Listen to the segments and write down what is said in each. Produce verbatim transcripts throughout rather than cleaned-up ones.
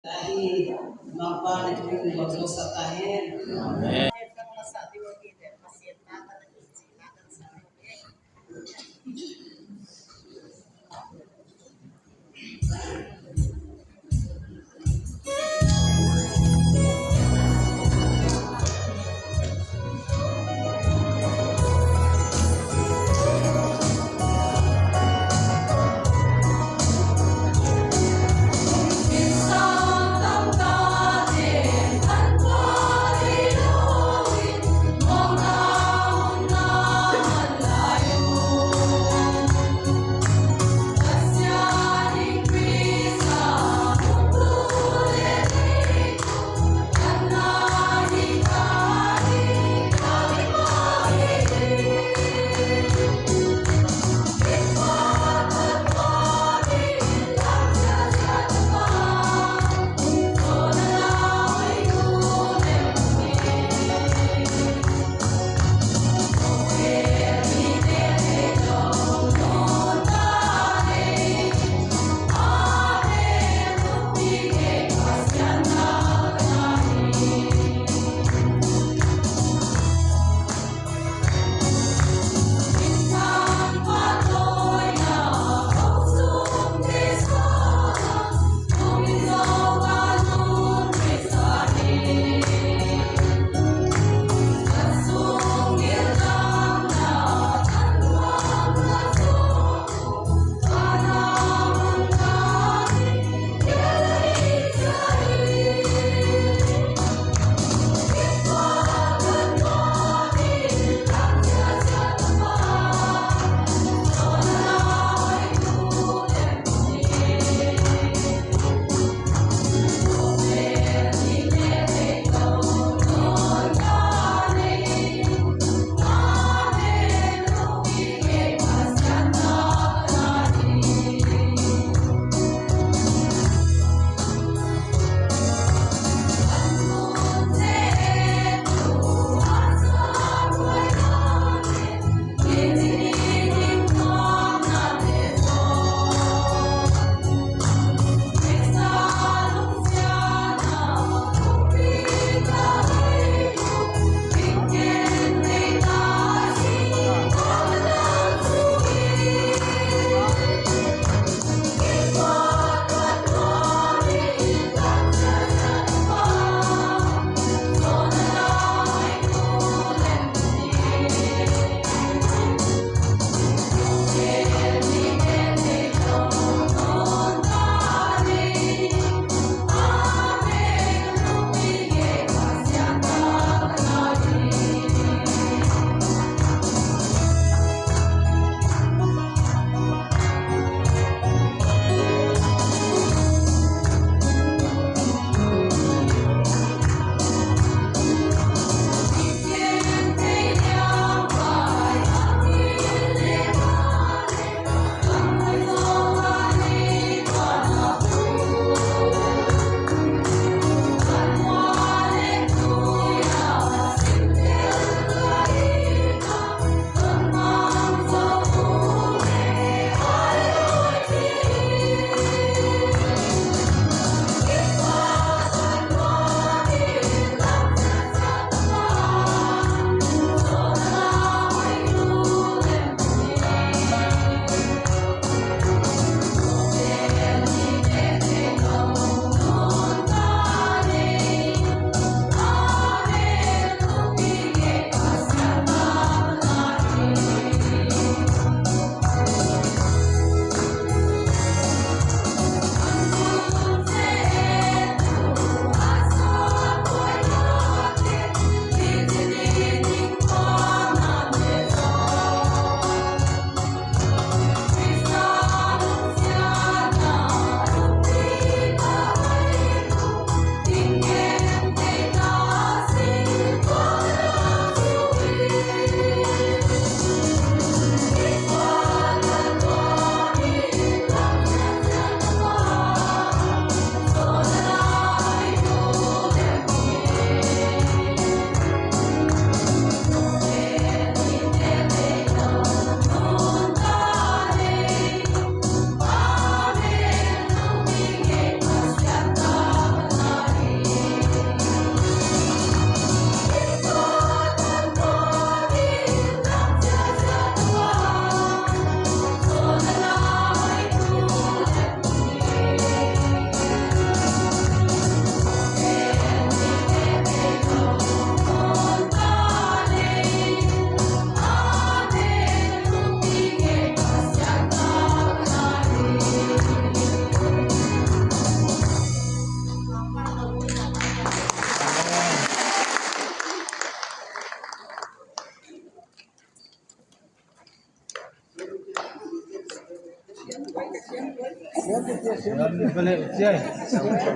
Tahi, Mangpa na kimin lo zo sa tahi. Amen.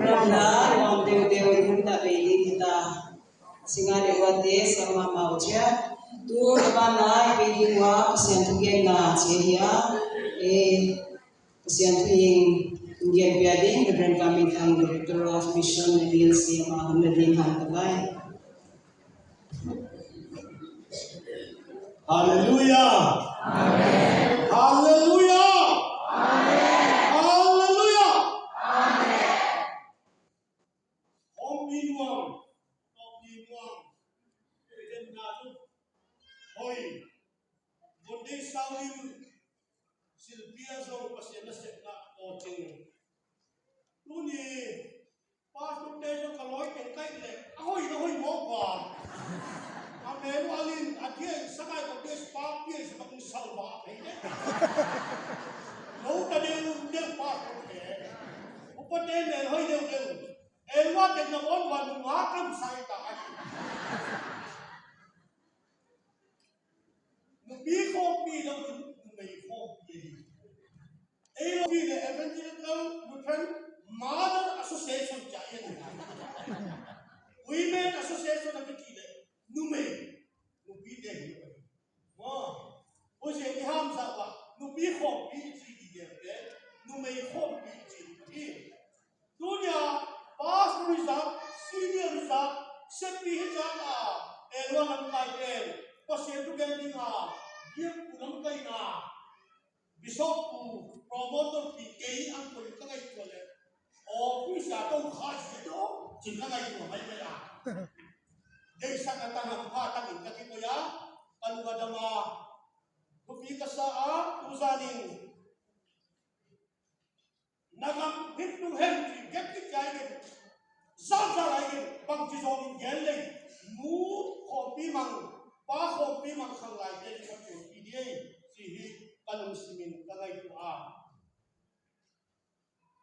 Landa, nuam deuhdeuh in hun dah bei ding hi ta. Singa le uate, sa mahmah uh ciah. Tu na banah i bei ding uh a, Pasian thugenna ciah hi a. Eh, Pasian thu in gen pia ding, Reverend Ka Min Thang, Director of Mission, N B L C, amah hun na ding han ka lai. Halleluijah. Halleluijah. Halleluijah. Hong mi nuam, hong mi nuam. Hoi, Monday sau in silpia zong Pasian na sepna aw cing. Tuni pastor te zong ka lawi teng kaih leh a hoi na hoi mawk a. A mel uh a lin a dia in sangai ko dia spa pia in sa bang salba a thei leh. Lo ta deuh deuh pastor te. Upa te mel hoi deuh deuh. Ei lua tek na on wan nunga kam sai ta a hi. Nupi khawmpi lo in numei khawmpi a hi. Ei lo pi le Evangelical Lutheran Mother Association ca i a hi. Women Association a kici le numei nupi te hi. Maw, Pasian i hamsa uh ah nupi khawmpi i ci ding leh numei khawmpi i ci ding hi. Tunia pastor i zat, senior i zat, seppi hi ciang a, eh, lua lamkai pen Pasian thu gen ding a, biakpu lamkaina, bishop pu, promoter pi kei ang koi ka ngaihtuah leh, aw, pu sia to kha sia to, cin ka ngaihtuah mai mai a. Deihsakna tang hampha tangin ka kikoih a, ka lung a dam a, thupi ka sa a, tu zanin na gam hip tung hen ci gek kik lai in, zalzal lai in, bangci zawngin gen lei, nu khawmpi mang, pa khawmpi mang khang lai te in ka tuanpi ding ei, ci hi ka lungsimin ka ngaihtuah a.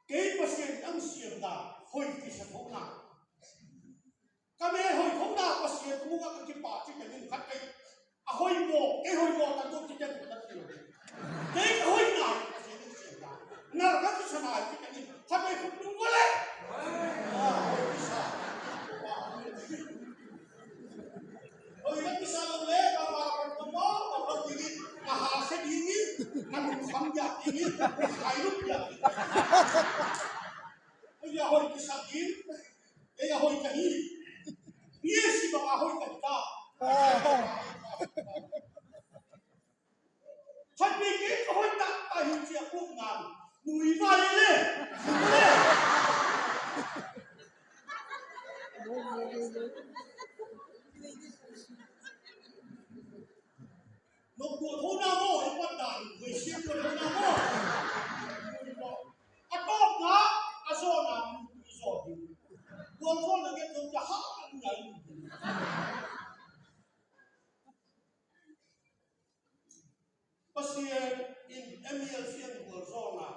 Kei Pasian in ang siamna hoih kisa thona. Ka mel hoih thona Pasian thu ah ka kipa ci teng in khat kei a hoih maw, kei hoih maw ta duk ci teng ka ti lo. Kei ka hoih nai Pasian in siamna. Ngal ka kisa nai ci teng in khat kei khut tung ko le. Ah, hoih kisa. Hoih na kisa lo le, bangmah kan ka mawk, ka mawk ding in, ka ha sia ding in, ka lungkham piak ding in, ka khailuk piak ding in. Hoih a hoih kisa ding, ei a hoih ka hi. Ni a si bang a hoih ka hi ta. Khat vei kei ka hoih taktak hi ci a puk nang. Nui vai le. Nong tua tho na maw, i pat dan, nui siam tua tho na maw. A tawpna, a zawhna, i zawh ding. Tua zawhna gen zong ka ha, a nui a i. Pasian in M E L C a mi gualzawhna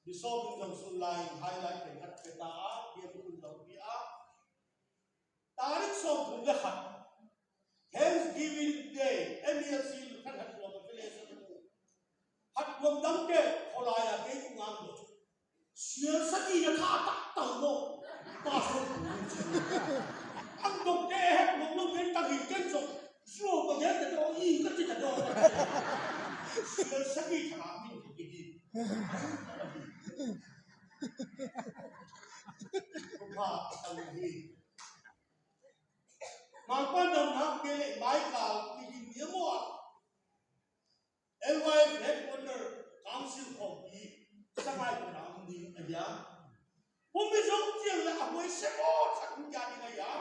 Bishop in zong sun lai in highlight pen khat pia ta a, biakinn lo pi a. Tarik sawmthum le khat, Thanksgiving Day, M E L C khat khat lo ka pia le sa tu. Khat guam dang ke, kholai a kei ku ngang lo. Sial sagih na tha taktak maw? Pastor kung ci. Ang dongte a het mawk lo gen ka hi ken zong. Zuau ka gen ka daw, i ka ci ka daw. Sial sagih tha min ka ki hi. Kung ha ka sang hi. Mangpa damnak pia leh maikal kigin ni a maw? L Y F Headquarter Council khawmpi sangai kona hong ding a hiam? Hong mi zong ciang le a huai semaw khat hong kia ding a hiam?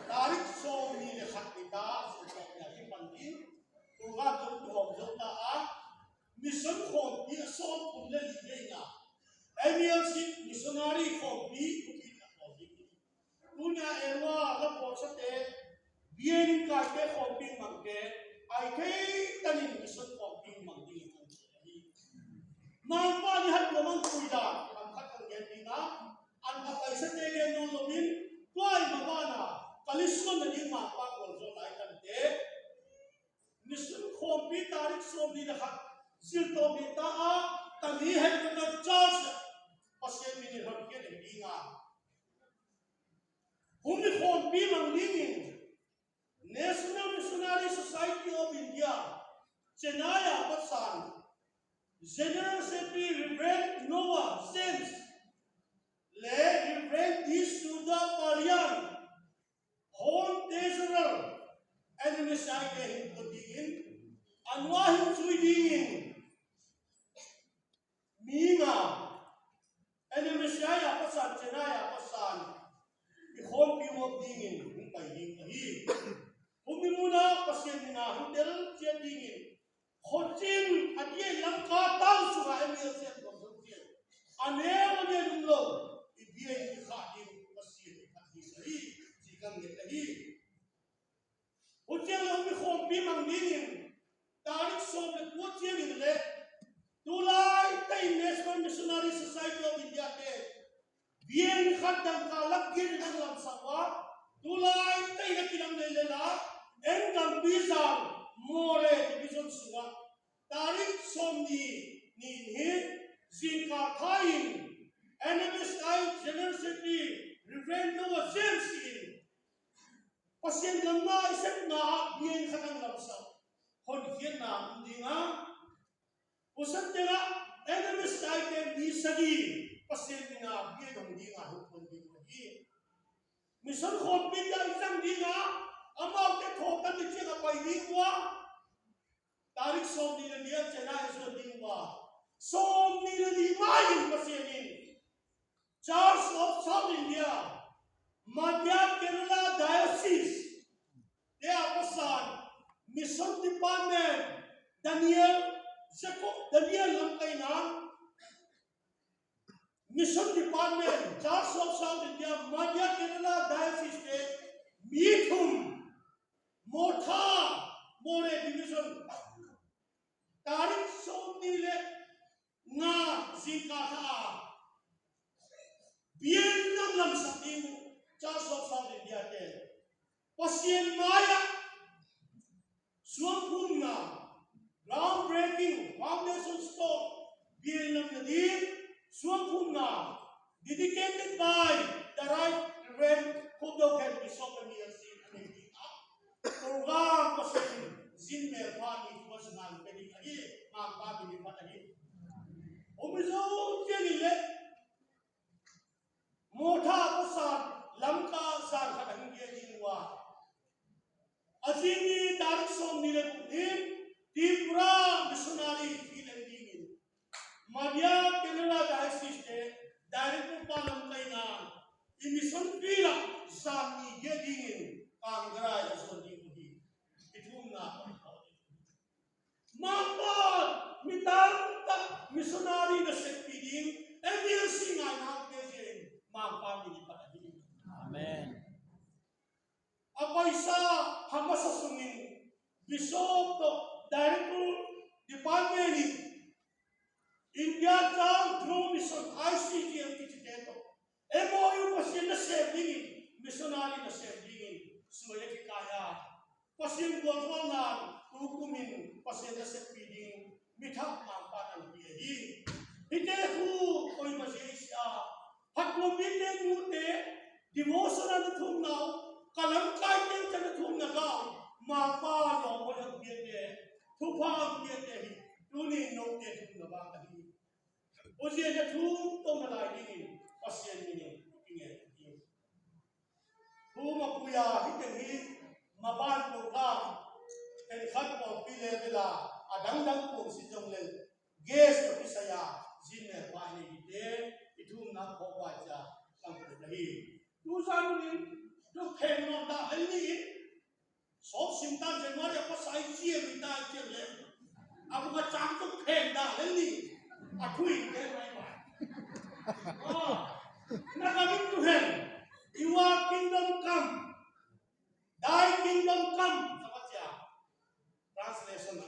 Tarik sawm ni le khat ni ta, sawm ni a hi pan ding. Program zong kihawm zo ta a, mission khawmpi a sawm kum le li veina M E L C missionary khawmpi, khawmpi a khawmpi. Tunia Elua lampawlsate, bianin kaite khawmping mangte, ai thei tanin mission khawmping mang ding kan ci ahi. Mangpa ni hat tua mang pui dan, an khat kan gen ding a, an a paisate gen nawn loin, tua i mabana, ka lisuan na ding Mangpa gualzo lai kante. Mission khawmpi tarik sawm ni le khat, zil tawm ni ta a, Tami headquarter church Pasian min in hotkhiat ding a, hong i khawmpi mang dingin National Missionary Society of India, Chennai a pasan General Secretary Reverend Noah James le Reverend D Sudapalian, Home Treasurer, N M S I te hong put dingin, a nua hong zui dingin, mi nga, N M S I a pasan, Chennai a pasan, i khawmpi huap dingin hong pai ding ahi. Hong i muna Pasian min a hong tel ciat dingin, khuacin a diai Lamka tang sungah M L C an kong zong ciat, a neu a diai lum lo, i diai i khah ding Pasian i khat hi sa hi, ci kan nget ahi. Huciang lo mi khawmpi mang dingin, tarik sawm le kua ciangin le, tulai tei National Missionary Society of India te, biang khat dangka lak biang in hong lamsak uh a, tulai tei na kilang lei le la, en gampi zang Mawle Division sungah, tarik sawm ni ni in hi, zingkal thain, N M S I General Secretary Reverend Noah James in, Pasian gam na i sepna ah biang khat hong lamsak, hotkhiatna om ding a, Usan tengah N M S I te mi sagih Pasian min a biang hong ding a, hong pon ding uh hi. Mission khawmpi te i zang ding a, amaute thawhkan ni ciang a pai ding uh a, tarik sawm ni le li ah Chennai a zuan ding uh a, sawm ni le li mai in Pasian in Church of South India, Madhya Kerala Diocese te a pasan Mission Department, Daniel, Jacob Daniel lamkaina, Mission Department, Church of South India, Madhya Kerala Diocese te mi thum, Mawtha, Mawle Division, tarik sawm ni le nga zingkal tha a biang in hong lamsak ding uh, Church of South India te Pasian mai-ah suangphumna, ground breaking, foundation stone, biang in lam nading suangphumna, dedicated by the Right Reverend Khup Do Khen Bishop M E L C a nei ding a, program Pasian in zin mel pha ni thu a zang ngai pia ding ahi, Mangpa min in phat ahi. Om i zo ciangin le, Mawtha a pasan Lamka zan khat a hong gen ding uh a, a zing ni tarik sawm ni le guk ni in Tripura missionary field en dingin Madhya Kerala Diocese te Director pa lamkaina i mission field ah zan ni gen dingin Kangarai a zuan ding uh hi. I thumna Mangpa mi tamtak missionary na seppi ding, M E L C ngaina hong pia zia in Mangpa min in phat ahi. Amen. A paisa a masa sungin Bishop tawh Director Department in India Church Grow Mission, I C G M kici te tawh M O U Pasian nasem dingin, missionary nasem dingin suai a kikai a, Pasian gualzawhna in tukum in Pasian naseppi ding mi thak Mangpa in hong pia hi. Hihte thu koimah zia i si a, phattuam mite nute, devotional na thumna uh, ka lamkaite uh ciang na thumna gah uh, Mangpa lawmngaih hong piate, thupha hong piate hi. Tuni note thumna bang ahi. Pasian a thum tawh na lai dingin Pasian min in i ngen hi. Thum a pui a, hih teng hi maban program khen khat pawlpi level a a dangdang pawlpi zong lel guest tawh kisai a zin mel pai ni hite i thumna khawk pai cia tangkul ahi. Tuzan in duk khen nawn dah lel ni in Sawp sim tan January a pasai ciam i tai ciam le. A buk a cang tuk khen dah lel ni. A thui khen mai mai. Ah, na gam in tu hen. Your kingdom come. Thy kingdom come. Sa ka cia. Translation.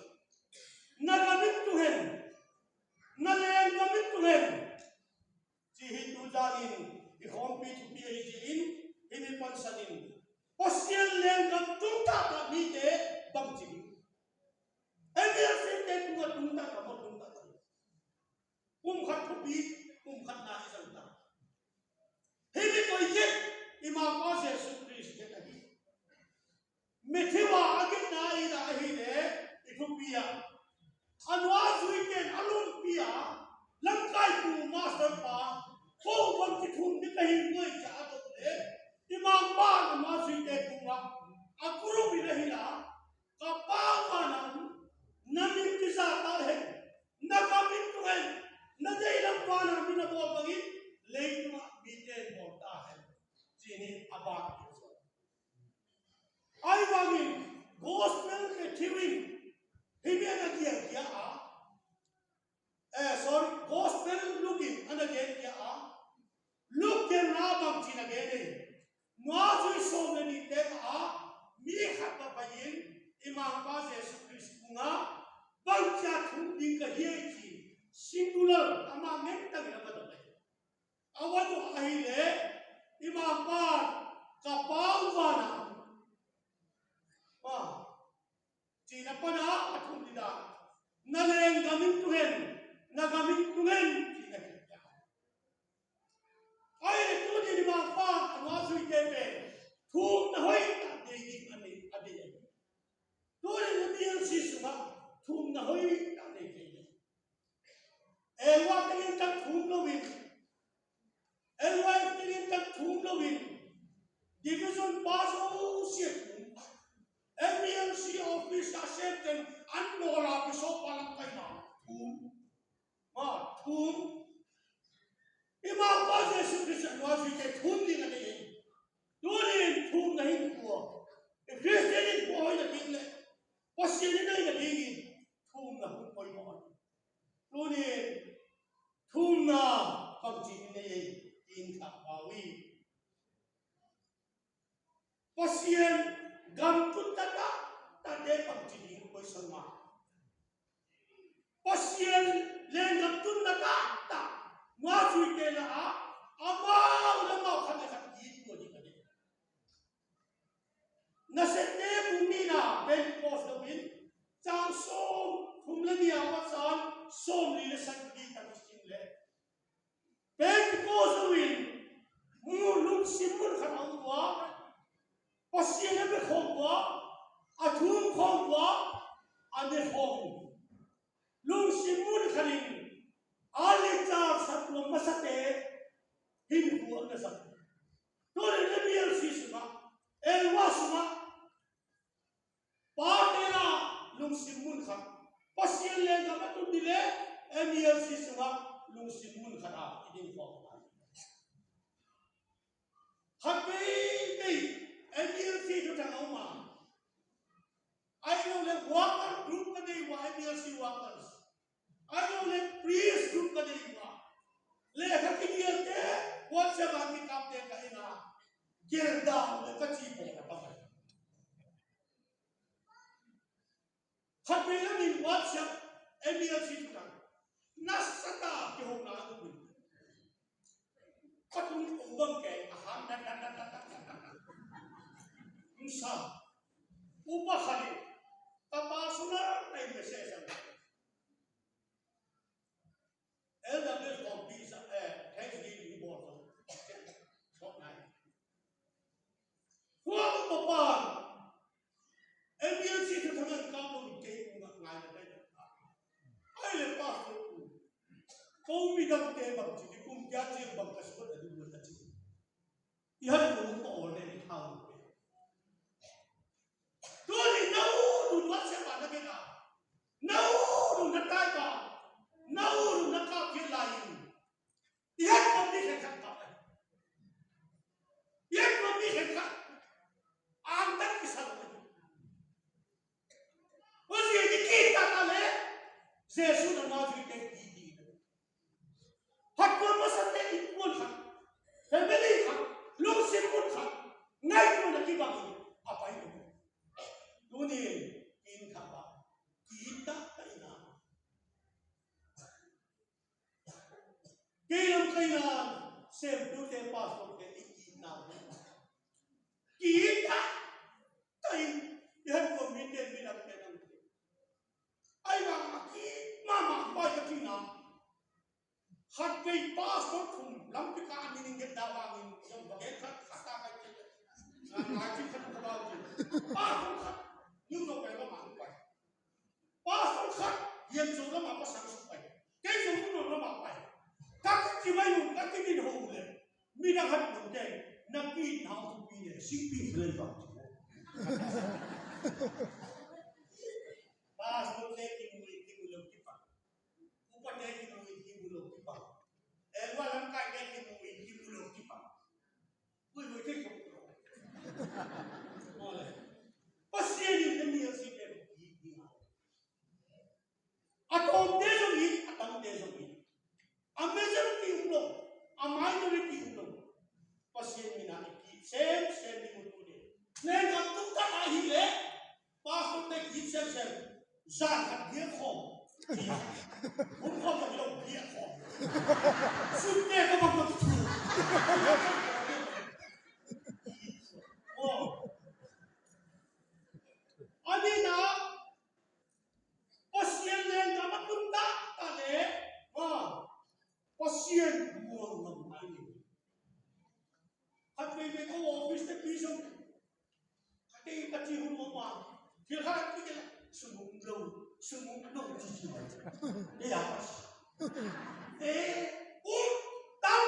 Na gam in tu hen. Na leng gam in tu hen. Ci hi. Tu zan in i khawmpi thupi ahi ci in, hih mi pansan in Pasian lenggam tungtahtak mite bangci ding. M L C te tungah tungtahtak maw, tungtahtak. Pumkhat thupi, pumkhatna i zang ta. Hih mi koih kik, i Mangpa Jesu Khrist kei ahi. Mithiua a gitna i na ahileh i thupi ah a nuazui ken a lungpi ah lamkai pu master pa ko bang kithum ni ka hi nuai ca a dot le i Mangpa a nuazui te kungah a kurumin ahila ka Pa vanah na min kizahtak hen, na gam in tung hen, na deilam vanah mi na bawl bangin leitungah mite bawl ta hen. Cih hi a bak hi. Ahi bangin gospel Matthew in hih mi a na kiangkia a, eh, sorry, gospel Luke in a na genkia a, Luke genna bangci na gen ei. Nuazui sawm le nihte ah mi khat va pai-in i Mangpa Jesu Khrist kungah bangcia thum ding ka hi ei ci singular amah ngen tangin a va dot ei. A va dot ahileh i Mangpa ka Pa uh vanah a cihna pana a thum dida na lenggam in tung hen, na gam in tung hen cihna hi. Ahi le tuni i Mangpa a nuazuite pen thumna hoih tak nei ding a nei a nei. Tuni na bialsi sungah thumna hoih tak nei kei. Elwa tengin tak thum loin, elwa tengin tak thum loin, division pa zosia thum, M E L C office a sem teng an nawl a pisawpa lam kaina thum. Ma thum. I Mangpa Jesu Khrist a nuazuite thum ding a nei hi. Tunin thumna hin kua i Khristian in kua hoih na ding le Pasian in hoih na dingin thumna hun poimawh a hi. Tunin thumna bangci in nei ei in kha pau hi. Pasian gam tun taktak tate bangci ding koi sang ma. Pasian lenggam tun taktak nuazuite la a amau le amau khat le khat ki tua ding a ding. Nasepte bung nihna Pentecost loin cang sawm thum le nih a pasan sawm li le sagih tak i sim le Pentecost loin mu lungsim mun khat a om tua Pasian a be khawm tua a thum khawm tua a ne khawm lungsim mun khatin a licar sa tua masate hin huak na sak. Tuan in M E L C sungah elwa sungah Pate la lungsim mun khat Pasian lenggam a tun ding le M E L C sungah lungsim mun khat a i ding khawm. Khat veivei M E L C thuthang a um a, ahi lo le worker group ka nei uh a, M E L C workers. Ahi lo le priest group ka nei uh a, lekha kigialte WhatsApp a kikapte ka en a, gelda le ka ci pawl a ka pai. Khat vei lamin WhatsApp M E L C thuthang nasata kihona a um in. Ka tung ko bang kei a han dan dan dan dan dan dan dan. Sa upa khat in ka personal na message ang. Elder Bill kong pizza, eh, Thanksgiving i bawl kong. Sok nai. Tua ko pa pan M E L C thuthang an kam lo in kei kung a ngai na kai. Ai le pastor ku. Ko midangte bang ci, kum kia ci bang ka suat a ding bang ka ci. I han ko ko ol ne i thau. Tuni na u dun WhatsApp a na gen a, na u dun na type a, na u dun na kap kik lai in. I het ko mi khen khat kap lai. I het ko mi khen khat ang tak kisa lai. Ua zi ni ki ta ta le Jesu na ma zi te ki ki. Hakua masate innkuan khat, family khat, lungsim mun khat ngaihtuahna kibangin a pai uh hi. Tuni in kha bang ki-it taktak in a, kei lam kaina semtute pastorte i ki-itna uh hi. Ki-it taktak in i han kuan mite midangte nang te ai bang a ki-it mahmah pai ka cihna. Khat vei pastor thum lampi ka a min in gen dah vangin zong va gen khat khat ta kai kei. Ngai khat khat ka bau kei. Pastor khat New York pai lamah hong pai. Pastor khat Lianzo lamah pasang suk pai. Kei zong New York lamah pai. Ka kici mai un ka kidin ho uh leh midang khat nong teng na kiitna hong thupi leh singpi thilei bang ci. Pastor te kimu in kimu lo kipang. Upate kimu in kimu lo kipang. Elwa lamkaite kimu in kimu lo kipang. Ui, ui, kei kong. Pasian in na mi a si pen i, i. A tawmte zong i, a tangte zong i. A majority um lo, a minority um lo. Pasian min a i ki sem sem ni mu tu ni. Nen a tuk ta a hi le. Pastor te ki sem sem. Zan khat bia khawm. Hun khawm ta lo bia khawm. Sun te ka bang bang tu. Oh. A ni na Pasian len ka ma kun ta ta le. Ah. Pasian muang ngam ai ni. Khat vei vei ko office te pi zong. Khat vei ka ci hun mo ma. Thil khat a ki ke la. Sumung lo, sumung lo ci ci mai. Ni ya pas. Eh, um, tam.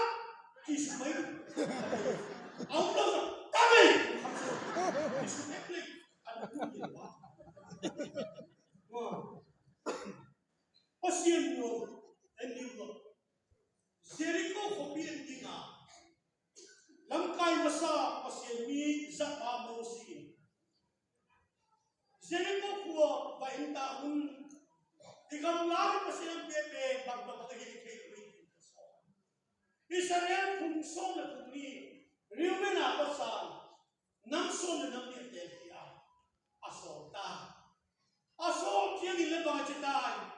Ci su mai. Au lo, tam mai. Ci su mai. An tu ni wa. Wa. Pasian muang. An ni wa. Jericho khuapi an ding a, lamkai masa Pasian mi zatpa Mosi in, Jericho khua va en ta un, i gamla mi Pasian pia pen bang bang ka hi thei lo hi. Israel phung sawm le phung nih, Reuben a pasal, nam sawm le nam nih a tel hi a, a sawl ta. A sawl ciangin le bang a ci ta in,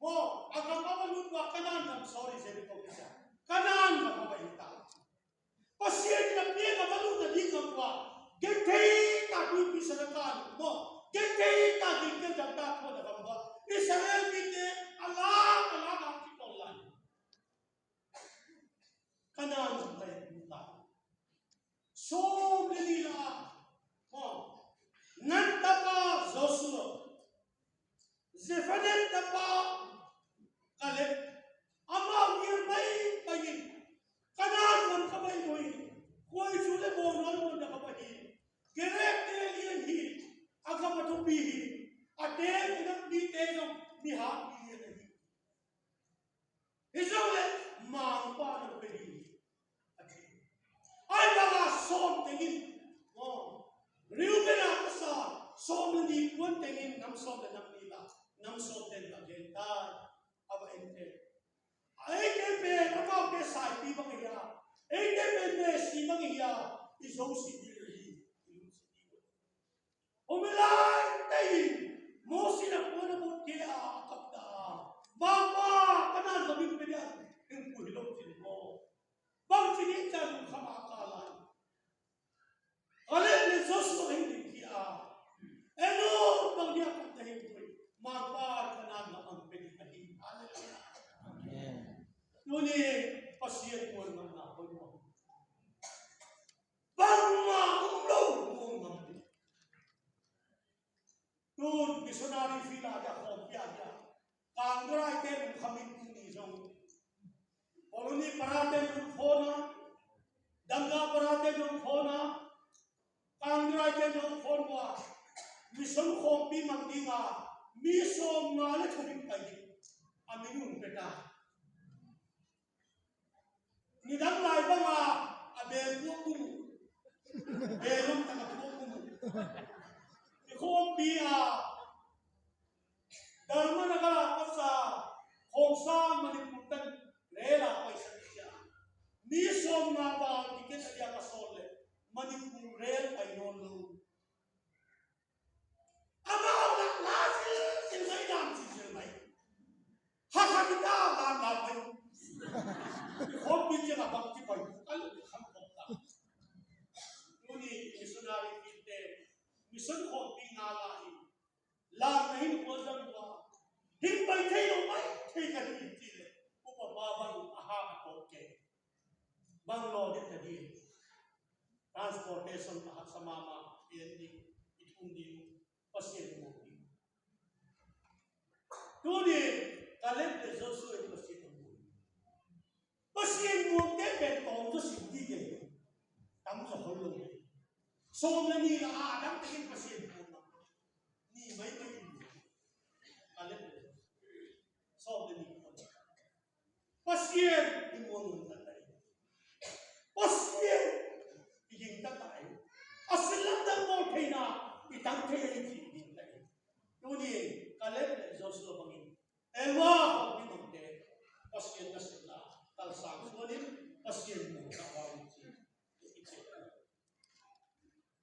maw, a gam a va lut ua Kanaan gam, sorry, Jericho kisa. Kanaan gam a va en ta. Pasian in a piak a va lutna ding gam ua, gentheita tuipi sana kan, maw, gentheita gilkial dangta thuan a gam ua, Israel mite a lak, a lak a kitol lai. Kanaan gam a va en ta. Sawm le nih la, maw, Nun tapa Joshua, Jephunneh tapa Kaleb, amau gir maimain, Kanaan gam ka va en uh hi, khuaizu le bawngnawi muanna ka va hi, Gerekte lian hi, a gam a thupi hi, a teng i nam mite zong mi hak mi lian ahi. Hi zong le Mangpa na pe ding hi, a ci. Ai bang a sawm tengin, aw, Reuben a pasal sawm le nih puan tengin nam sawm le nam nih la, nam sawm teng la gen ta, a va en teng. Eite pen amaute saipi bang hi a, eite pen Messi bang hi a, i zo si ding hi, i lung si ding hi. Hong lai tei in Mosi na puan a bawt kei a, a kap ta a, Mangpa, Kanaan gam in pe ding a, hing pui lo cin maw. Bang ci ding ca lungkham a ka lai. Kaleb le Joshua hing ding hi a, en o, bang dia kap ta hing pui. Mangpa, Kanaan gam hong pe ding a hi. Halleluiah. Amen. Tuni Pasian muan ngamna hoih maw. Bangmah um lo, muang ngam ding. Tun missionary field ah dia, khawmpi ah dia, Kangdiraite lungkham in tuni zong, Colony parate lungkhawm a, Damga parate lungkhawm a, Kangdiraite lungkhawm uh a, mission khawmpi mang ding a, mi sawmnga le thum in pai ding a, mi nung peta. Nidang lai banga a bel tuak um uh. Bel lam taka tuak um uh. I khawmpi a Dharmanagar a pasa Khongsang Manipur tan rel a paisak cia. Mi sawmnga val ticket a diak a sawl le Manipur rel pai nawn lo. Amau lak la zilzil mai, lam zilzil mai. Hakha kita lam lam mai. Khawmpi ciang a bang ci pai, a lung kham khawm ta. Tuni missionary field te, mission khawmpi nga la hi. Lam na hin kual dam tua. Hin pai thei lo mai, thei ka hin ti le. Upa Transportation ka haksa mahmah, pian ding, i thum ding, Pasian muang ding. Tuni Kaleb le Joshua in Pasian muang. Pasian muangte pen tawm zaw sim ding e. Tam zaw hol lo e. Sawm le nih la a dang tein Pasian muang. Ni mai mai in muang. Kaleb le Joshua. Sawm le nih. Pasian i muang nuntakna in, Pasian i gingta ta in, a sin lamdang bawl theihna i tang thei a i ci i gingta in. Tuni Kaleb le Joshua bangin Elwa hong mimangte Pasian nasepna talsang suanin Pasian muang ta hong ci.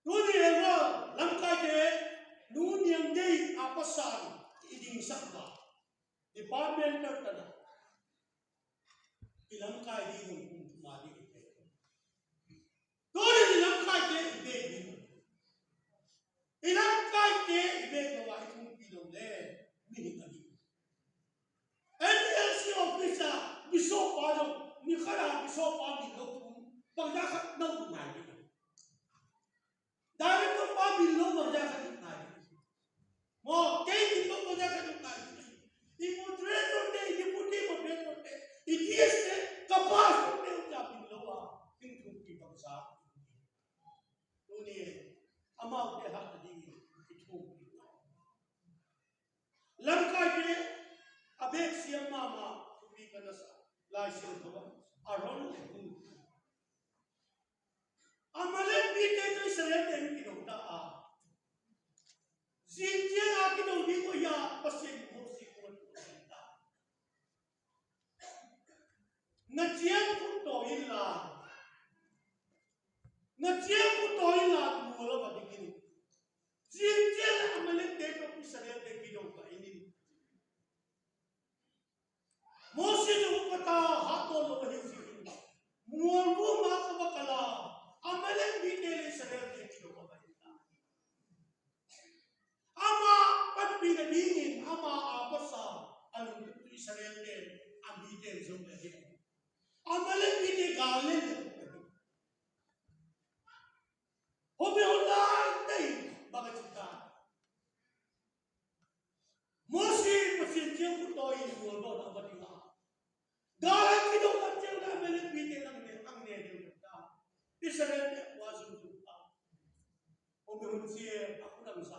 Tuni Elwa lamkaite, nu niang gei a pasan i dingsak ba departmental tana i lamkai ding hun kum thuma ding i pe. Tuni i lamkaite i pe ding. I lamkaite i pe lo a i thumpi lo le mi hi a ding. N L C officer, Bishop pa lo, ni khat a Bishop pa min lo thum, bang da khat lo ngai ding. Director pa min lo bang zah khat in ngai ding. Maw, kei min lo bang zah khat in ngai ding. I moderator te, i deputy moderator te, i T S te, ka pastor te uh zah min lo a min thumpi bang zah. Tuni amaute hahna dingin i thumpi. Lamkaite a bek siam mahmah thupi ka na sa Lai Siangtho ah Aaron le Hur. Amalek mite tawh Israel-te in kido ta a, zing ciang a kido ding uh hi a, Pasian in Mosi kuan ta. Na ciang khut tawi inla, na ciang khut tawi inla, mual a va ding in. Zing ciang a Amalekte tawh Israel-te kido ta in. Mosi zong upa ta hahtawl lo ahi zing in, mual vum a ka va kal a, Amalek mite le Israel-te kido a va hi ta. Ama panpih nadingin ama a pasa a lungtup Israel-te a mite zong le hi. Amalek mite gal le le. Hong be hong lai tei bang a ci ta. Mosi Pasian ciang khut tawi in mual dawn a va ding a, gal a kido tak ciang le Amalek mite ang ne, ang ne deuh ta. Israel-te kua zungzung ta. Hong be hun ciang a khut ang sa.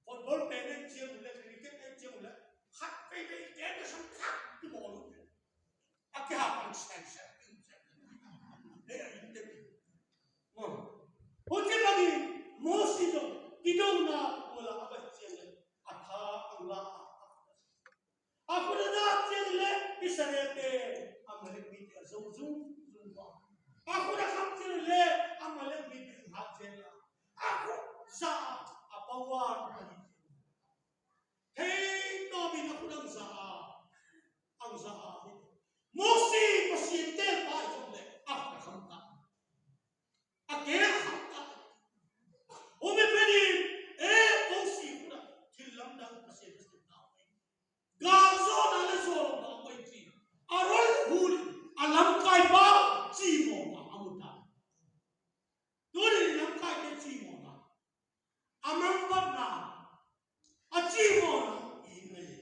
Football pen en ciang uh le, cricket en ciang uh le, khat veve i ken a sang khat i bawl uh. A kihak ang sen sen. Hei a in te. Hong ciang bangin Mosi zong kidona kuala a bai ciang le a tha ang la a. A khut a zah ciang le Israel-te Amalek mite a zo zungzung a. A khut a kham ciang le Amalek mite a hat ciang a. A khut zah a power a hi. Thei tawpin a khut ang zah a, ang zah a. Mosi Pasian telpa i zong le a khut a kham ta. A keng kham ta. Hong be pen in, e, Mosi khut a thil lamdang Pasian a sem ta. Gal zawhna le zawhna a hoih ci. Aaron le Hur in a lamkaipa cimawhna a mu ta. Tuni lamkaite cimawhna, a mangbatna, a cimawhna i ngei.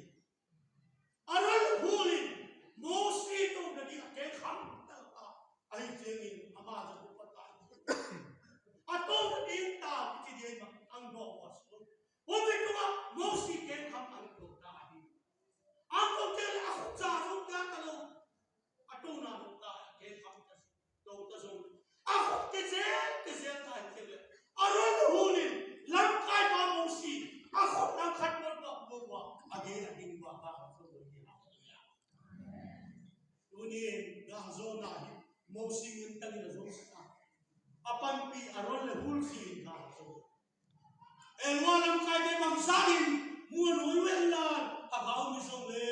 Aaron le Hur in Mosi tawh na ding a keng kham ta. Ahi ciangin ama zong upa ta. A tawh na ding ta kici ding mah ang dawh a sung. Hong be tungah Mosi keng kham ang to ta hi. Ang to keng le a khut zah zong ta ta lo. A tona lo ta keng kham ta, to ta zong. A khut kizel kizel ta hi keng le. Aaron le Hur in lamkaipa Mosi a khut nang khat mawk bak lo a, a gei a ding bak bak a khut lo hi a. Tuni gal zawhna hi Mosi ngen tangin a zo sa a. A panpih Aaron le Hur ci in gal zawh. Elwa lamkaite bangzah in muan oi wen la a gau mi zong le.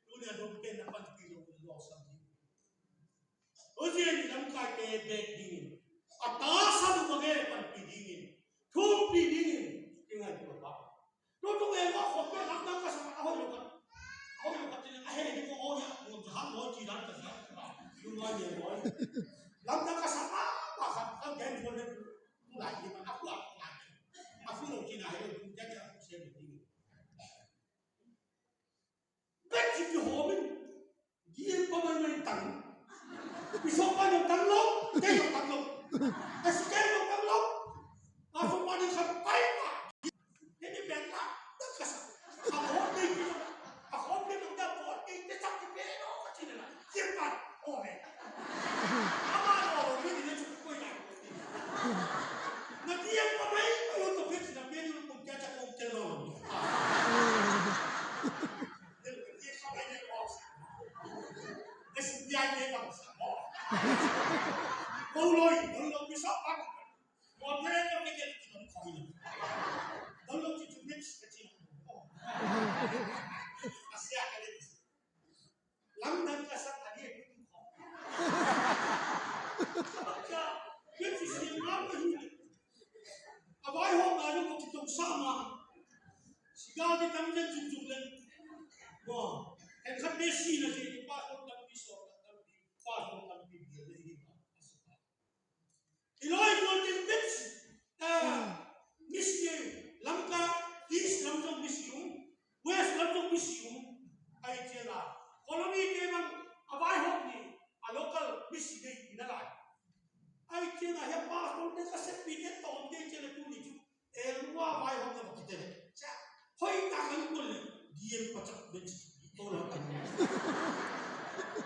Tuni a dong ken a panpih lo le lawsam ding. Tuzia ni lamkaite bek dingin, a tasam uh bang e panpih dingin, thumpih dingin i ngaihtuah a. Tutung e maw, khawmte lamdang ka sa a hoih lo ka, a hoih lo ka ci leng a heh hi maw, a hoih a, nuam za hang maw ci dan ka zia. Lu ngai ne maw. Lamdang A kuak a fu lo kina hi lo, kum kia kia kum sia lo kina. Bek ci kihawm in, gim pa mai mai tang. Bishop pa zong tang lo, kei zong tang lo. A si kei zong tang lo. A zong pa ni khat pai ma. Kei ni pen la, tak ka sa. A khawm ni ki zong, a khawm ni zong ta khawm ni te chak ki pen o ka ci na la. Gim pa, o he. A ma lo lo ni ni le cuk koi la. Na gim pa mai, a lo to kei ci na pen ni lo kum kia chak o kei lo lo. A vaihawmna zong kong kitong sa ma. Sigal te tam zen zungzung len. Maw, khenkhat te sihna ci, pastor tampi, sawltak tampi, pastor tampi bial le hi ma. I lawi tuan ding bit, ah, misi, Lamka East lam zong misi um, West lam zong misi um. Ai ciang a, colony te bang a vaihawm ni, a local misi nei i na lai. Ai ciang a, hia pastor te ka seppi te tawm te ciang a tuni cu. Elua vaihawm na va kite le. Cia, hoih tak an kuan le. Dian pacak ben ci. Ko lo kan.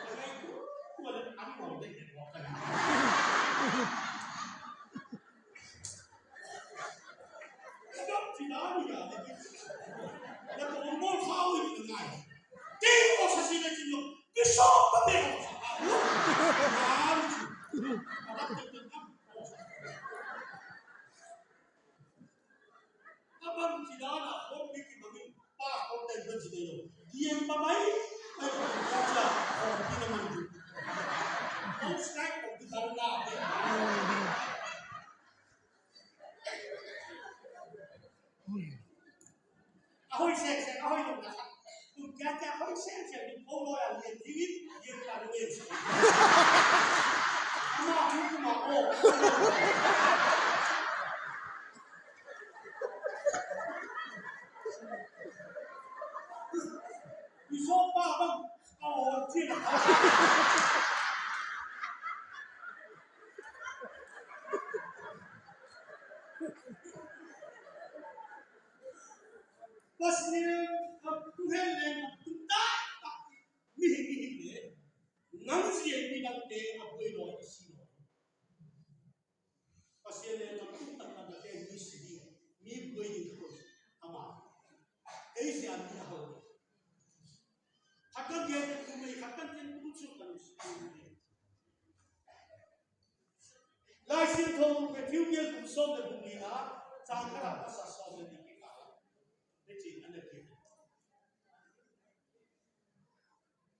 Alai ku, kuan le an mau de ke ko kan. Stop ci na ni ya de. Ya ko mo kha wi ni ngai. Te ko sa si le ci lo. Ki so pa me ko sa. Ya ni ci. Ka ba te te na. A bang ci dan a, home bik i bangin, pa home dan bang ci dan lo. Diam pa mai, mai pa mai, pa cia, home bik a man tu. Home strike, home bik a man tu. A hoih seng seng, a hoih lo na. Kum kia kia hoih seng seng, kum ko lo ya, lian ding in, lian ka lo en. Ama, ama, oh. I sawm pa bang, a aw cin a. Pasian a tung hen leng a tung taktak mihing i hi leh, nang zia midangte a buai lawi i si lawi. Pasian leng a tung taktak na te mi si ding, mi buai ding ka koih ama. Ei zia mi a ho. Khat kan gen kum ei, khat kan gen kum su kan si. Lai Siangtho Matthew kiang kum sawm le kum li a, cang khat a pasa sawm le li kikal. Ni cin an le kik.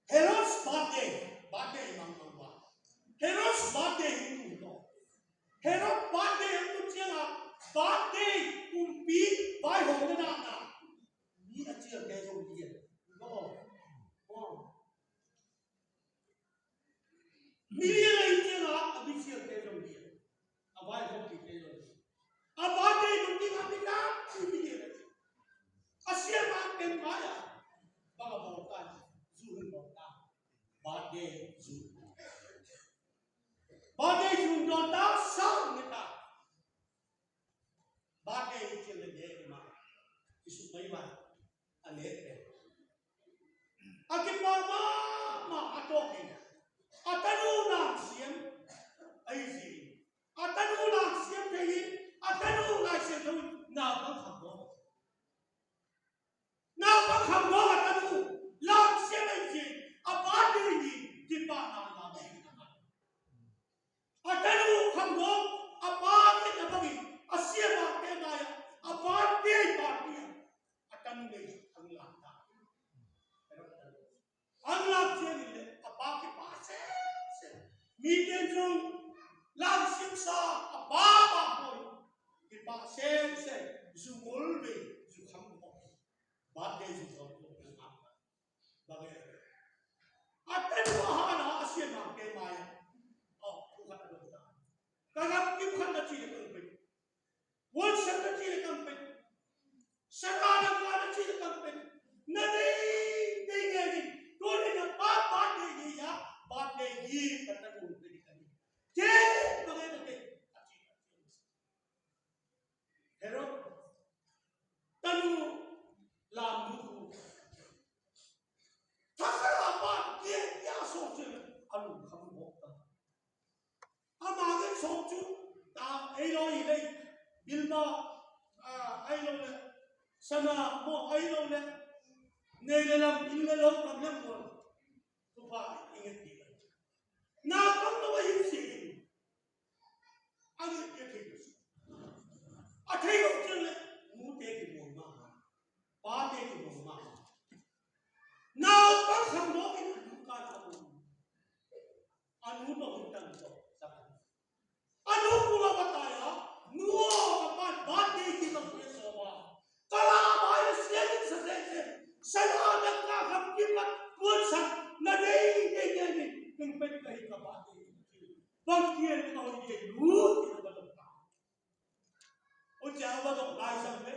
Herod's birthday, birthday mang mang wa. Herod's birthday hi tu to. Herod birthday hi tu ciang a, birthday kumpi vaihawm na na na. Mi a cial te zong lian. Wow. Wow. Mi lian a i ciang a, a mi cial te zong lian. A vaihawm ki te zong lian. A birthday nung ding a mi na, mi lian a ci. A siama pen mai a. Bang a bawl ta, zu hun bawl ta. Birthday zu. Birthday zu dawn ta, sang ne ta. Birthday i cil le ne ma. I suk mai ma. A ne te. A kipak mahmah a tawk in, a tanu lamsiam ahi zin, a tanu lamsiam thei in, a tanu Lai Siangtho in naupang kham mawk. Naupang kham mawk a tanu lamsiam ahi zin, a pa ding in kipahna lamsiam. A tanu kham mawk, a pa ngetna bangin, a siamahte mai-ah, a pa dei pa dei-ah, a tanu nei ang lam ta. Ang lam ciangin le, a pa kipah semsem. Mite zong lamsiamsa, a pa bang maw, kipah semsem. Zu ngol vei, zu kham mawk. Birthday zu kham mawk. Bang e. A tanu a hana a siamahte mai-ah. Aw, thu khat a dong ta. Ka gamkim khat na ci le kong pei. Puansak na ci le kam pen. Sana dangka na ci le kam pen. Na nei nei ngen in. Tua nei na pa pa nei nei a. Pa nei hi ka ta nu pe di ka ni. Ke pa ke ta ke. A ci a ci. Herod tanu lamnu khu thakhat a pa kia kia sawh cil a lungkham hawk ta. Ama gen sawh cu ta ei lo i lei bilma a ei lo le sana maw ei lo le nei le lam inn le lo kam le maw. Tupa i nget ti la na kam lo a hin si in. A ngeih a thei lo. A thei lo ciang le nute kimuang mahmah. Pate kimuang mahmah. Naupang khangdawng in a nu kan a um. A nu tawh hun tan tawh sak a. A nu kul a va tai a, nu aw ka pan birthday kiang a pia sawm a. Ka la a bai a sian in sa sese. Sana dangka kham kipat puansak na nei nei nei nei. Eng pen ka hi ka birthday. Bang kian ka holiday lut in a va dong ta. Ua cia va dong lai sang le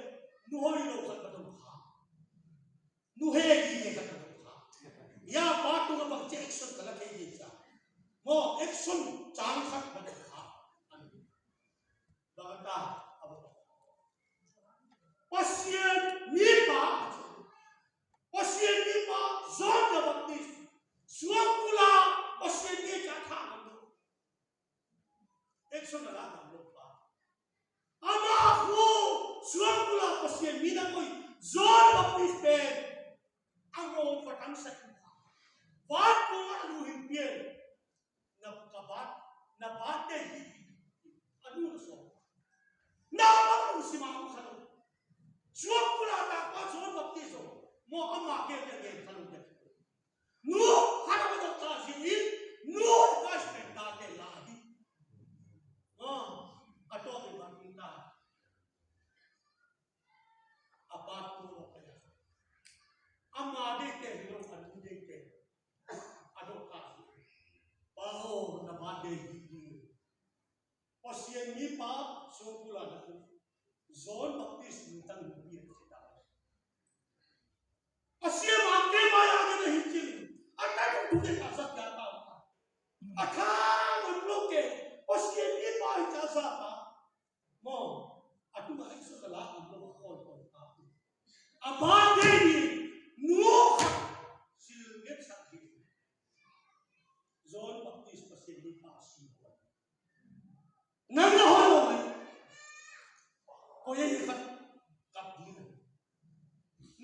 nu hoi lo khat va dong kha. Nu he hi ne khat va dong kha. Ya pa tung a bang cia action ka la thei hi cia. Mo action cang khat va dong kha. Bang ta a va dong kha. Pasian mipa Pasian mipa John the Baptist suang kula Pasian mi ca tha ngam lo. Action a la ngam lo pa. Ama khu suang kula Pasian mi na koi John Baptist pen a ngawng va tangsak in van kong a lu hin pian. Na ka bat na bat te hi a nu na sawm. Na bang lu si ma kha lo. Suang kula ta pa John Baptist maw ama ke te ke kha lo te. Nu hana ba dok ta si in nu ka spek ta te la hi. Ah, a to te ba ta. A pa tu lo ka ya. Ama de te lo a nu de te. A dok ka si. Pa ho na ba de hi. Pasian mipa suang kula na John Baptist nungtang nupi a si ta. A siam a te mai a na hi cin. A ta duk duk e ka sa kya ta. A tha ngun lo ke. Pasian mipa hi ca sa ta. Maw, a tu a hi sa la a lo a khol khol ta. A ba de ni nu khat sil nget sa hi. John Baptist Pasian mipa si. Nang na hoi lo le koi a hi khat kap ding.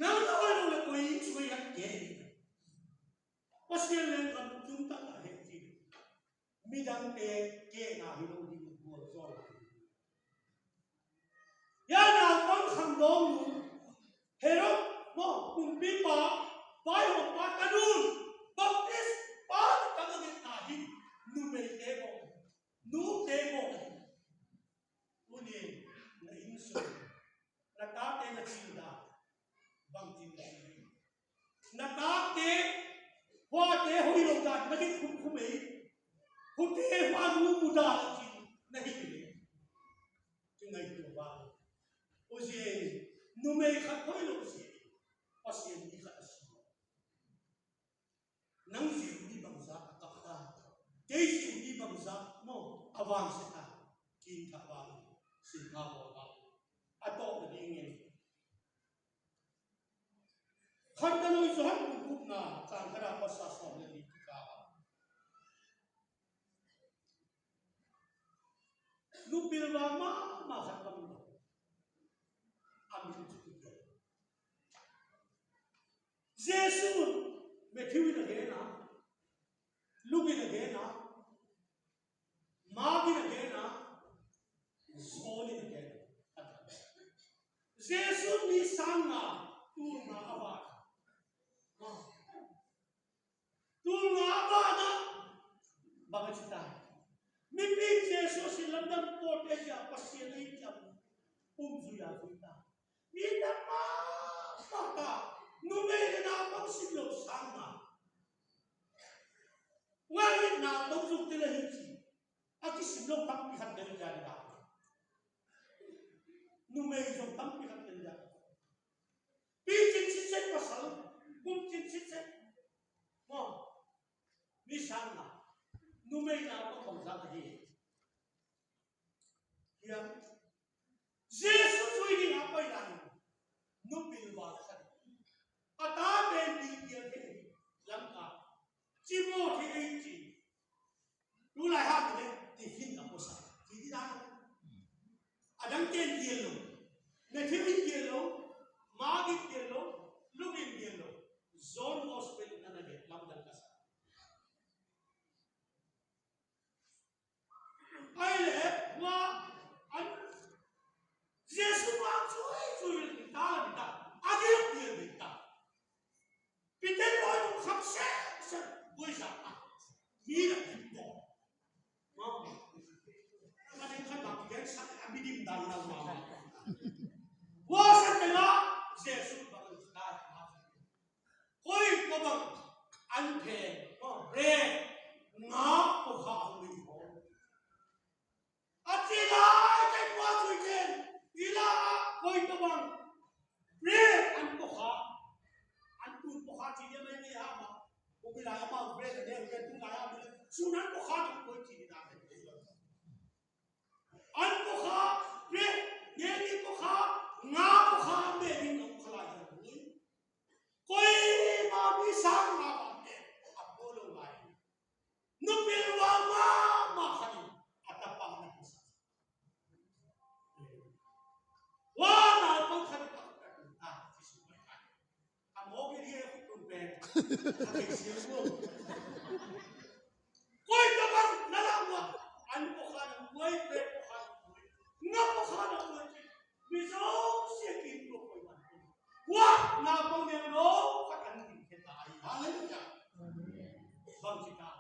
Nang na hoi lo le koi in sui khat ke ding. Pasian leng kan tum tak a he ti. Midangte ke na hi lo ding gual zaw. Ya naupang khangdawng nu Herod maw kumpipa vaihawmpa tanun Baptist pa taktak a ngetna hi. Numeite maw nute maw hi. Tuni na inn sung na tate na cil dan bangci na cil hi. Na tate huate hoih lo dan na hi khumkhum ei. Hute hua nu mu dan a cil na hi hi. Kingaihtuah vang. Ua zi ei numei khat hoih lo zi ei Pasian mi khat a si. Nang zi mi bangzah a kap ta. Kei zi mi bangzah maw a vang sia ta. Kin kha vang sin kha bawl vang. A tawh na ding in. Khan ka nui Johan bung gukna cang khat a pasa sawm le li kikal a. Lupil vang mahmah khat ka mu lo. A min cu kikal. Jesuh in Matthew in a gen a, Luke in a gen a, Mark in a gen a, John in a gen a. Jesuh in mi sang nga tul nga a vat. Tul nga a vat a bang a ci ta. Mipi in Jesuh a sin lamdang pawlte cia Pasian a hi ciang um zui a zui ta. Mi tam mahmah ta, numei le naupang sim lo sang a. Ngai in naupang zong te le hi ci. A kisim lo tampi khat te le cia ni ta. Numei zong tampi khat ken dia. Picin sitset pasal, kumcin sitset. Maw, mi sang na, numei na bang bangzah ahi. Hiam, Jesu zui ding a pai lai, nupil val khat. A tate bil kial thei, lamka. Timothy ei ci. Tulai hang le, tiffin a puasak. Ci di dan. A dang ten kial lo. Matthew in kial lo. Mark in kial lo. Luke in kial lo. John Gospel in a na le, lamdang ka sa. Ai le, wa, an, Jesu pa cui cui ta la ta, a gil gil ta. Peter loi tu kham se se, boi sa ta. Mi la ki po. Ma, ma ding khan ma ki sa a mi dim dan la ma. Wa sa te la, Jesu pa ta. Koi ko bang an phe, ko re, nga ko kha hu i ho. A ci lai, kai kua cui ken, i la, koi ko bang, re, an ko kha, an tu ko kha ci dia mai ni ha ma, ko bi lai ma, re, re, re, tu lai ma, su nan ko kha, koi ci dia mai. An ko kha, re, ne ni ko kha, nga ko kha, me ni ko kha lai. Koima mi sang mah bangte a pua lo lai. Nupil val mahmah khat in a tapa na puasak. Val naupang khat in a tapa na puasak. A mawk in hi a khut tung pen a kei siang lo. Koi ka bang na lam wa, an ko kha na koi, pe ko kha na koi, nga ko kha na koi, mi zong sia kin ko koi man ko. Wa, na ko ne lo, ka kan din ke ta ai. Hallelujah. Bang ci ta.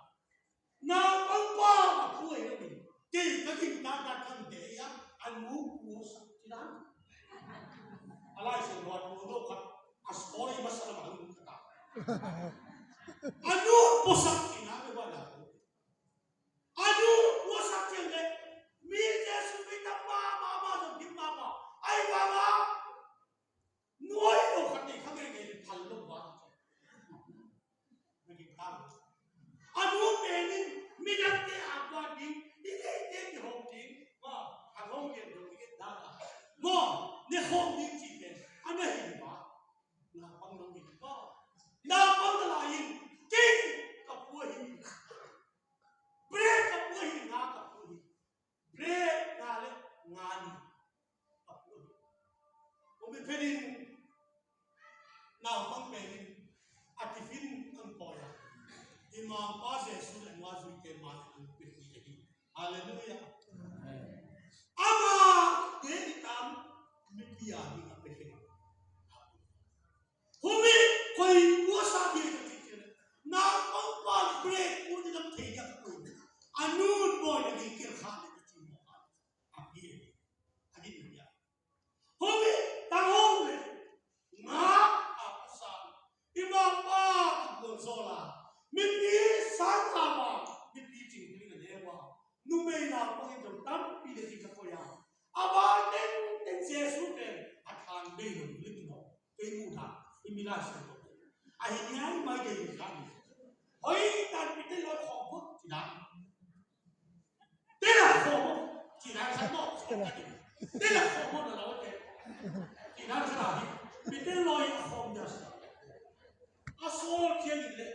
Na ko pa, a koi na mi. Kei ka din ta ta kan de ya, an mu ku sa ci ta. A lai se lo, lo ka. A sori ma sa ma lu ka ta. A nu puasak ci na mi wa na. A nu puasak ciang le, mi Jesu mi tam mahmah, zong dim mahmah. Ai bang a, nuai lo khat nei kha ngei ngei le phal lo bang. Na ki phal. A nu pen in midangte a kuan ding, i neite kihong ding, ma, a hong lian lo i gen dan a. Maw, ne hong ding ci pen, a na hi ma. Naupang lo in maw. Naupang na lai in, kei ka pua hi. Bread ka pua hi, nga ka pua hi. Bread nga le nga ni ka pua hi. Kong mi phenin naupang pen in a tiffin ang poi a. I Mangpa Jesu le nga zui te ma ang pia hi. Hallelujah. Amen. Ama te i tam mipi a ding a pia hi. Humi koi puasa dia ka ci kira. Na kong pa break mo ni lam thei dia ka koi. Anun boy na di kira kha ni ka ci mo ka. Abi. Abi ni dia. Humi tang hong le. Nga a puasa. I ma pa a buang zola. Mipi sang a ma. Mipi cing kling a ne wa. Numei na pang in zong tampi le ci ka koi a. A ba teng teng Jesu pen a than bei lo lik lo. Kei mu tha, i mi lai siang lo. A hi niai mai dei ni kha ni. Hoi tan pi te lo khom buk ci dan. Te la khom buk ci dan khat mawk. Te la khom buk na lo te. Ci dan khat a hi. Pi te lo i a khom dia sa. A sol kian le.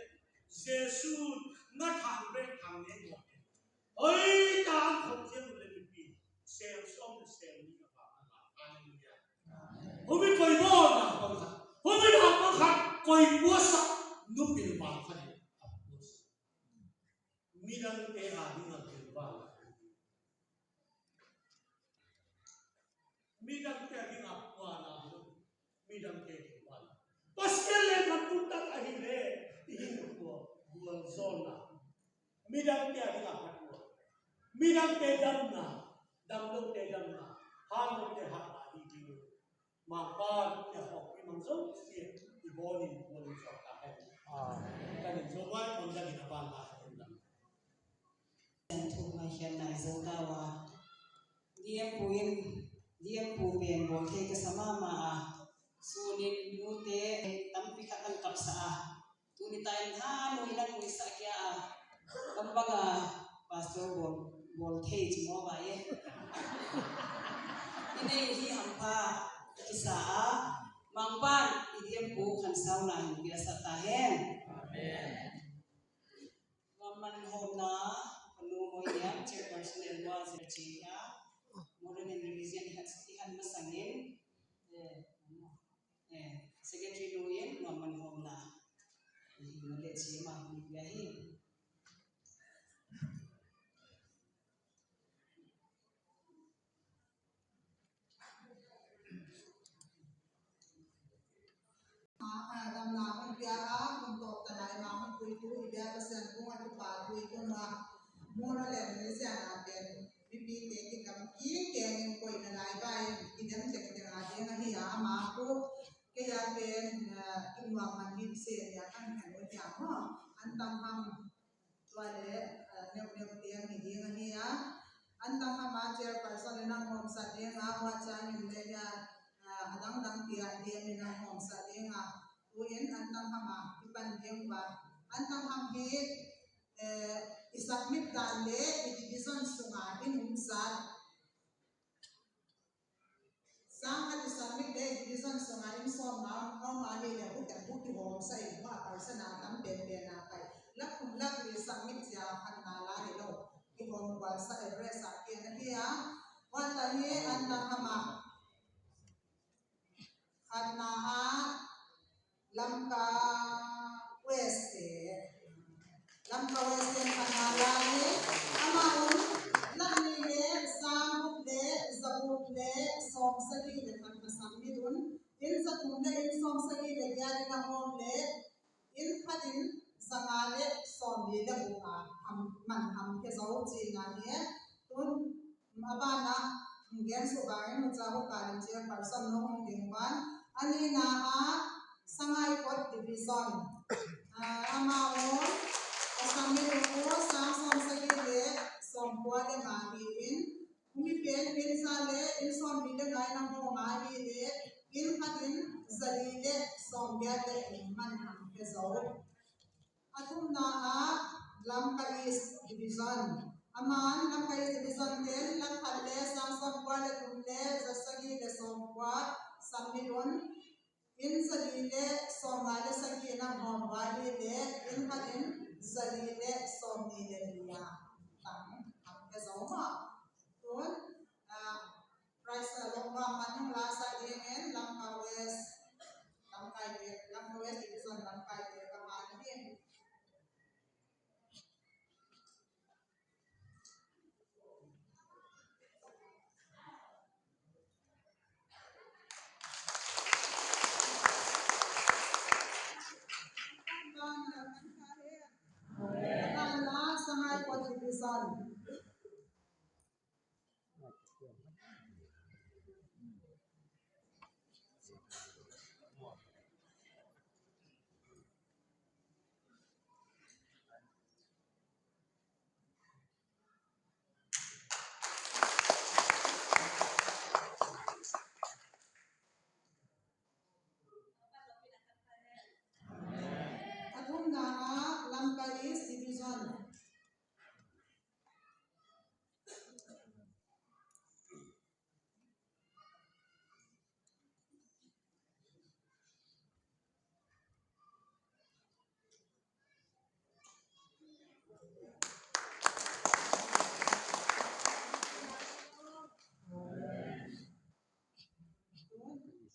Jesu na than bei than ne lo. Hoi ta an khong ciang le mipi. Sel sawm le sel ni ka pa ka la. Hallelujah. Humi koi mo na pang khat. Humi na pang khat. Koi puasa. Nupil bang khat. Midang te a ding a pil bang. Midang te a ding a pua na lo. Midang te a ding a pua. Pasian le kan tung tak a hi le. I hin tua. Buang zon na. Midang te a ding a pua. Midang te dam na. Dam lo te dam na. Han lo te han na. I ding. Mangpa te a hok i mang zong sia. I bon in buang zon na. Amen. Kan in zong wai kon dang in a ban na. Kan thuk mai hian nai zo ta wa. Diam puin. Diam pu pen bawl thei ka sa mahmah a, sunin nute tampi khat an kapsa a, tuni ta in ha nui na nuisah kia a, kam bang a pastor bawl, bawl thei ci maw ba e. I nei hi hampha kisa a, Mangpan i diam pu Khan Sau na hin piaksa ta hen. Amen. Nuam man hawmna, panu mawi liam, chairperson el lua zia ci hia, modern and religion i hat, i hat masangin, eh, eh, secretary lu in, nuam man hawmna, eh, himna le ci ma hong pia hi. A, a, damna hong pia a, hong tawpna lai ma hong puitu i bia Pasian kung a kipa tui kung a, muna lem ni sian a pen mipite kikam kikeng in koihna lai bai kidem tektek a ding ahi a, ama pu kei a pen, a, kingnuam man hip se lia kan kan ua hiam maw? An tam ham. Tua le, eh, neuhneuh tiang hi ding ahi a. An dang hama chairperson in a hawmsak ding a, hua ciangin le hia, eh, a dangdang tia diam in a hawmsak ding a. Tu in an dang hama i pan ding ba. An dang ham hi, eh, i submit dan le i division sunga in um zat. Sang khat i submit le division sunga in sawm ngam ngam a hi le, hute hute hawm sa in hua person a tam pen pen a pai. Lak kum lak li submit cia khatna la hi lo. Ki hawm kual sa address a kian a hi a. Hua ta hi an dang hama. Khatna a Lamka West te. Lamka West te khatna lai. Amah un lak nih le sang guk le za guk le sawm sagih le khat na submit un. Inn za thum le inn sawm sagih le giat in a hawm le inn khat in za nga le sawm li le guk a ham, man ham khia zo cihna hi. Tun A banah, gen suk bangin Nucha Huka lim chairperson nong hong ding van. A nihna ah Sangaikot Division. Ah, amah un, a submit uh sang sawm sagih le sawm kua le nga hi in. Humi pen inn za le inn sawm li le nga in a hawm a hi le inn khat in za li le sawm giat le inn man hong pia zo. A thumna ah Lamka East Division. Aman Lamka East Division ten lak khat le sang sawm kua le thum le za sagih le sawm kua submit un. Inn za li le sawm nga le sagih in a hawm va hi le inn khat in za li le sawm nih le li a tam, tam pia zo maw. Tun, ah, Prize a lawm bang man hong la sa dingin Lamka West, Lamka West, Lamka West Division Lamka West ka man hi. Lamka West Division. A thumna ah Lamka East Division.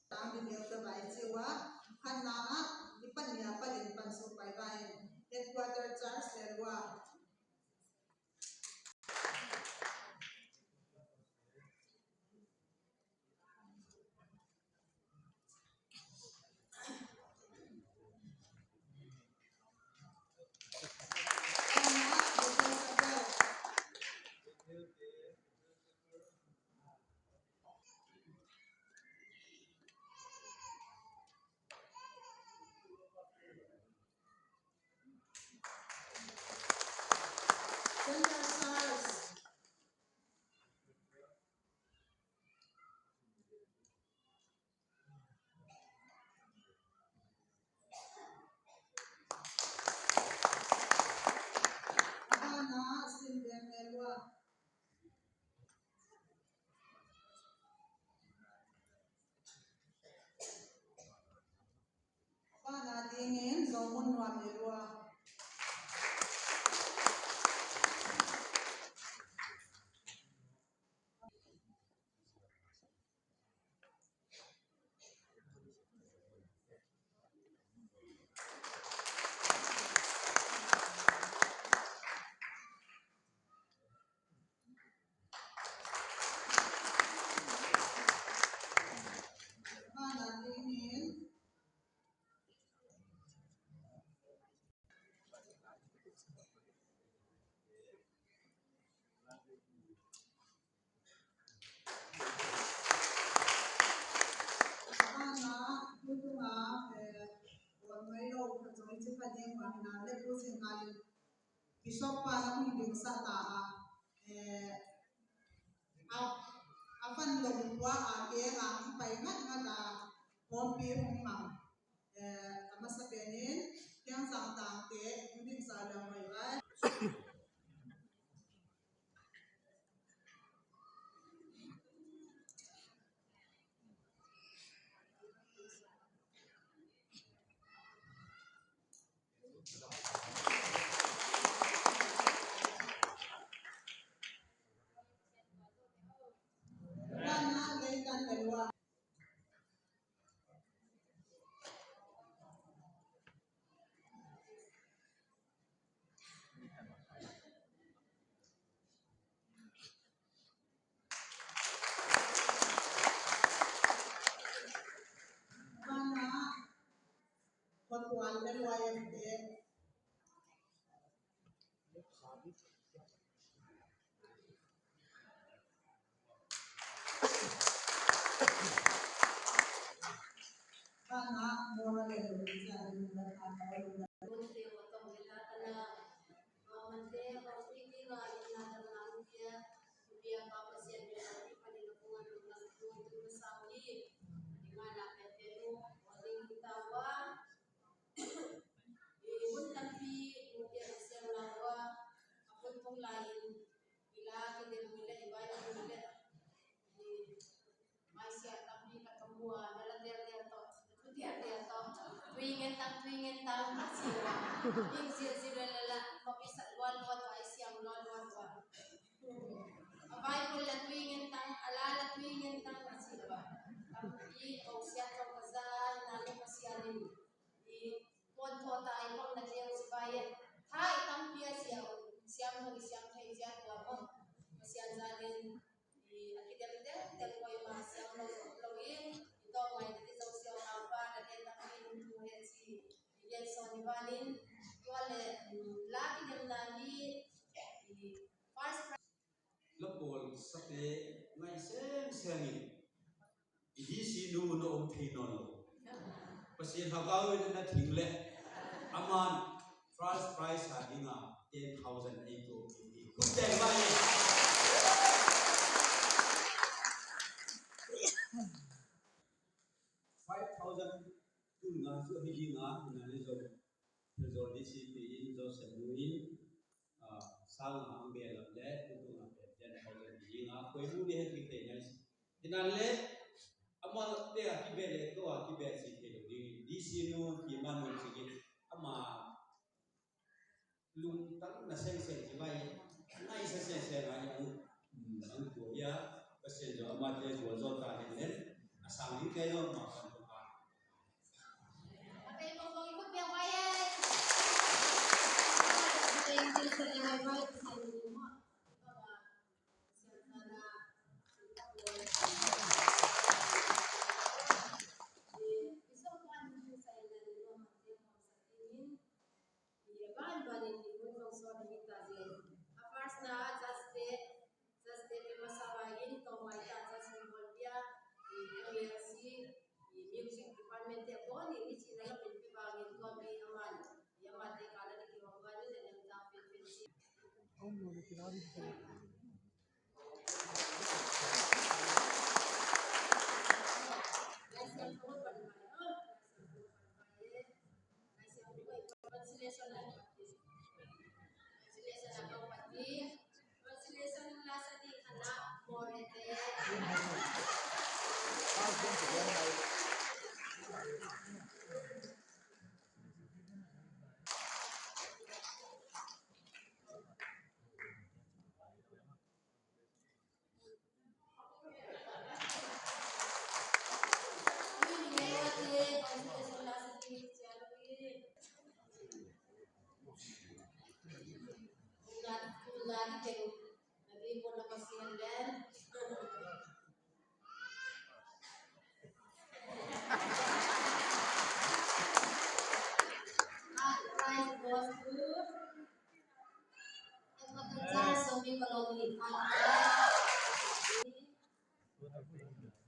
Tang di neu ta bai ciwa, khatna ah i pan nia pan in pan suk bai bai. Headquarter Charles le lua. Central Stars. Mun nuam le lua. Bishop pa na hong dingsak ta a, eh, a, a van lom tua a keng a kipai ngatngat a pawlpi hong mang. Eh, a masa penin Thiang Sang Tangte hong dingsak leng mai vai. Tui ngen tang, tui ngen tang, a ci ua. Ning zil zil la la, ko pi sat lua lua tua, i siam lua lua tua. A Bible la tui ngen tang, a la la tui ngen tang, a ci ua. Tampi ko siat ko ka za, na ni Pasian in. I pon tho ta i pon na liang si bai e. Tha i tampi a siam, siam lo i siam thei siat tua ko. Pasian za den. I a kidem deuh deuh koimah siang lo, lo in, i tawh ngai na ti zo siang lau pa, na den na pi in tu he ci, i gen sawn hi vanin, tua le, mm, la kidemna hi, i first prize. La pawl sate ngai semsem in, i D C nu na om thei nawn lo. Pasian hagau in na thing leh, aman first prize a dinga ten thousand ei tuak hi. Khut teng vai. Five thousand tun nga cu hi dinga, na ni zo. Thil zo D C P in, Joseph nu in, ah, sang a ang bia lam le, tu tu nga pen ten thousand hi dinga, koi mu ni he thil te ngai si. Hinan le, ama te a kibe le, to a kibe si te lo ding. D C nu, ki man nu si ki, ama lungtang na seng seng ci vai, ngai sa seng seng ai ang, ang tua ya, ka sen zo ama te zual zo ta den den, a sang ni te lo ma kan tu ka. I ban ban in i hun kong sawn hi ta zen. A first na just te, just te pe masa vai in tawm vai ta just in volunteer, i M L C, i music department te bon in i cina lo in pi bang in tua mi a man. I a man te ka la di ki hong ban in a nem ta pe pe si. Nadi kenu. Nadi pun na Pasian den. Third prize goes to Headquarter Church Somi Colony. Third prize.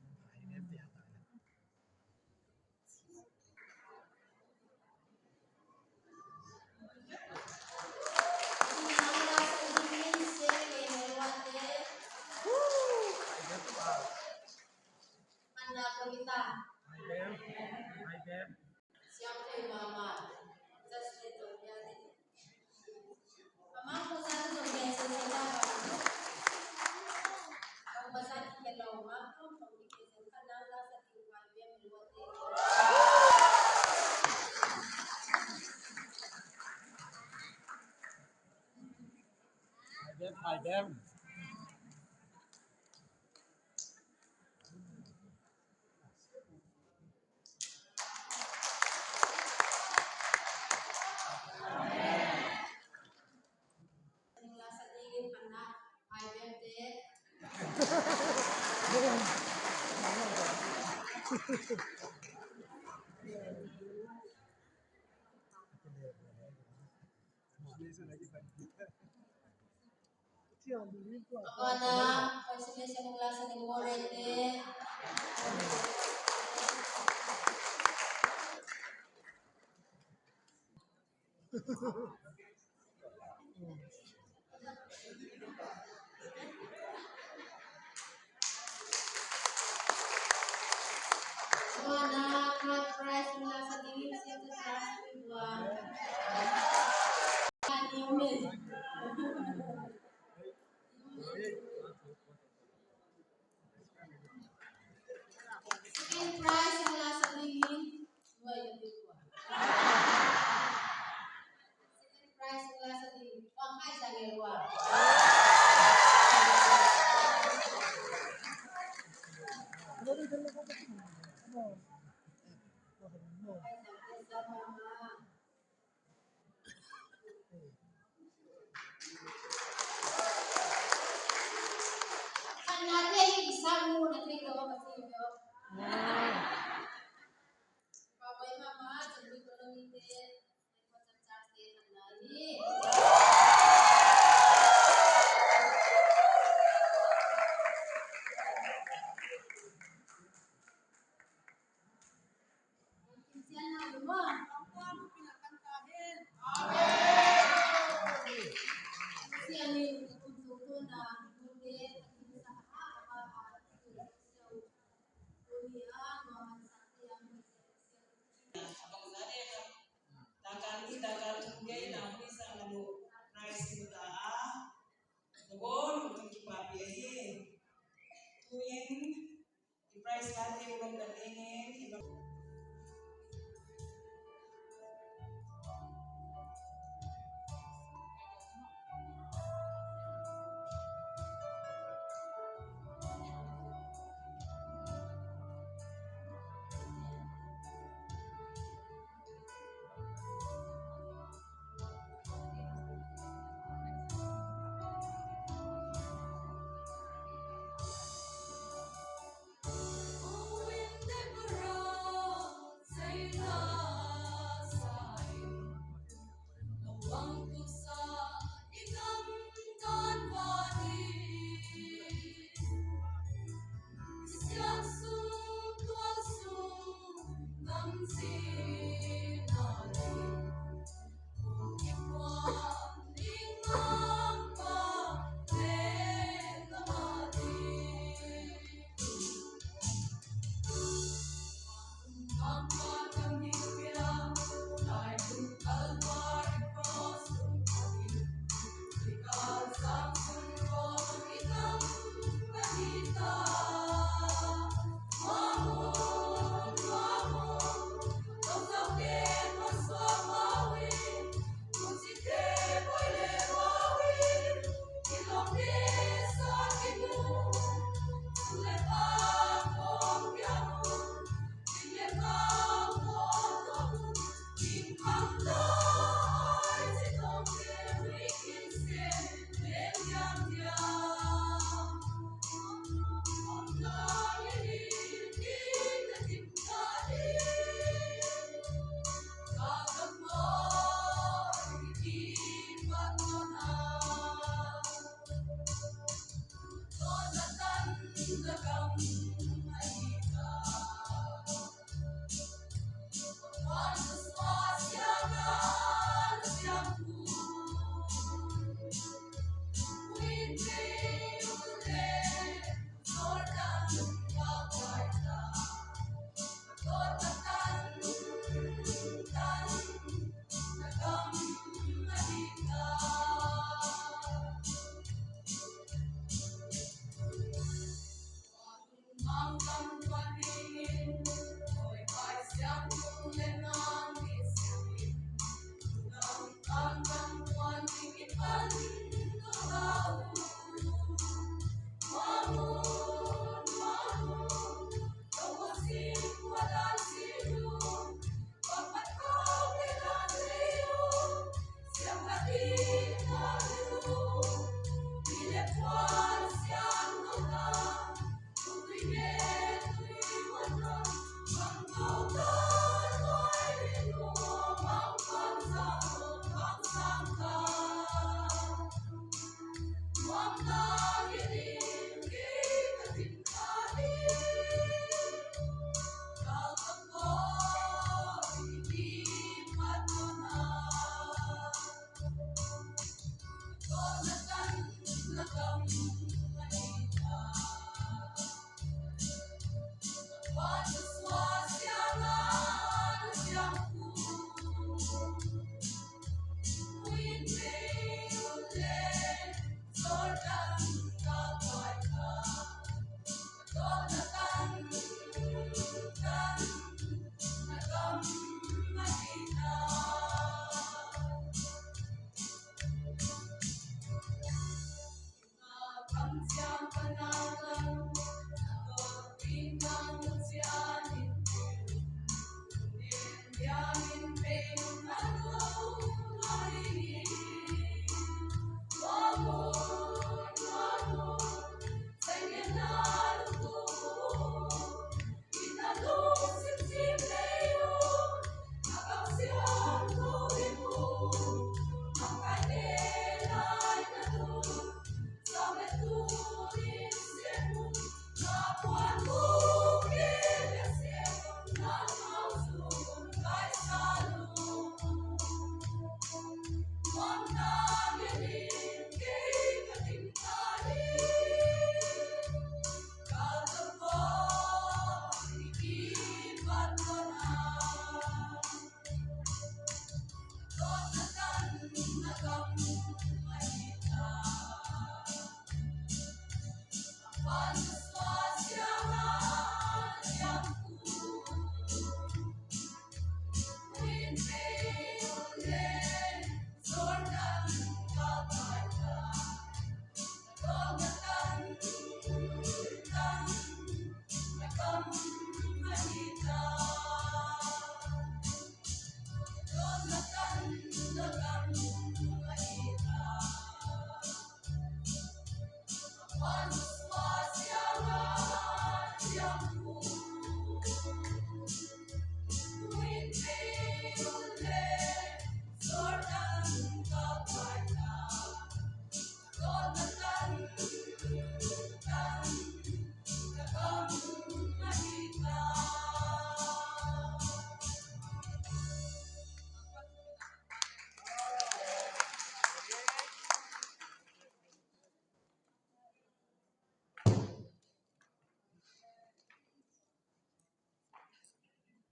Tua na, consolation class ni Morete. Tua na, third prize ni la sa ding, siam sa chance ni bua. Ani me. Second prize ni la sa ding, nuai ka ding bua. Second prize ni la sa ding, Wang Khai sa ding bua.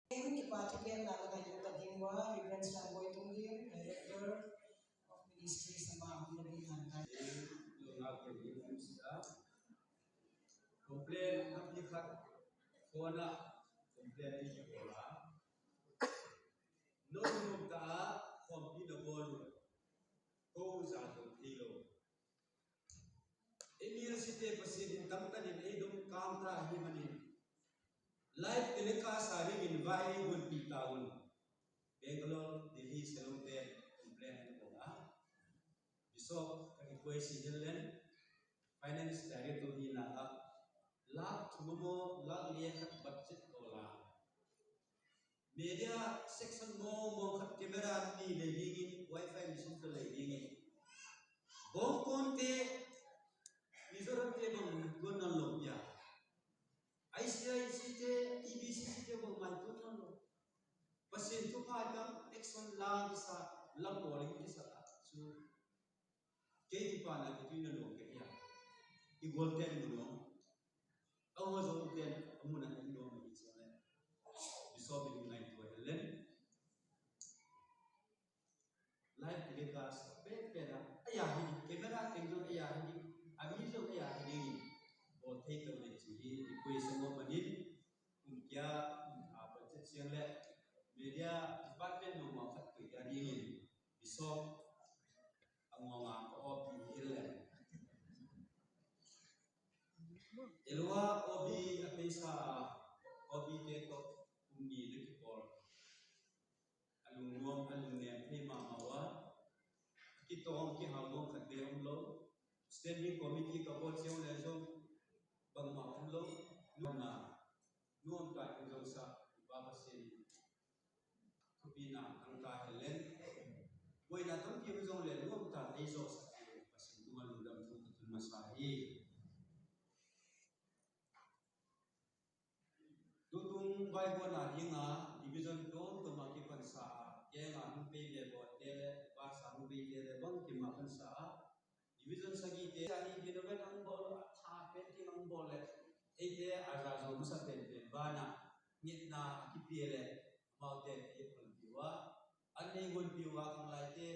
Kipa thugen na lak a yu ta ding ua Reverend Sangboy Tung Lim, Director of Ministries, amah hong na ding han ta. Complain a pi khat phone ah complain i bawl a, no nung ta a khawmpi na bawl uh, ko za dong thei lo. Ei mi a site Pasian in tamtanin ei dong kamta ahih manin live telecast a dingin vai ei gunpih ta un. Bangalore, Delhi, Shillong te complain in bawl a, Bishop ka request hi helen, Finance Director hi na a, lak thum maw lak li khat budget bawl a, media section maw maw khat camera nih lei dingin, wifi machine tawh lei dingin, bawngkawnte Mizoram te bang tuan nawn lo pia, I C I C te, E B C C te bang mai tuan nawn lo. Pasian thupha i tam, action la kisa, lam bawl in kisa ta. Su kei kipana kituina lo kei a, i gual ten mu lo. A hua zong ten a mun a i nuam a i ciang le, Bishop in ngaihtuah hen len. Live telecast pen pen a, a ya hi ding, camera teng zong a ya hi ding, a mi zong a ya hi ding in, bawl thei to le ci hi, i kuai sa ngawh mani. Media department nungua khat koi dia dingin Bishop a ngunga ka O P hi le. Elua O B a peisa, O B te tawh kum ni na kipawl. A lungnuam, a lungnem thei mahmah uh a, a kitawng kihau nuam khat ve om lo. Standing committee ka bawl ciang le zong bangmah om lo. Nuamna nuam ta in zong sa i Pa Pasian in thupina tang ta hen len. Buaina tampi om zong le nuam ta ei zawh sak in Pasian tungah lungdam thu ka tun masa hi. Tutung vaikuana dinga division tuamtuam a kipansa a, kenga hong pei ve bawlte le, basa hong peite le bang kim a pansa a, division sagihte a hi binovet ang bawl a, tha pen kim ang bawl le, eite a zazo masa penpen bana ngetna a kipia le, amaute ei phalpih uh a, an ei honpih uh a, kanglaite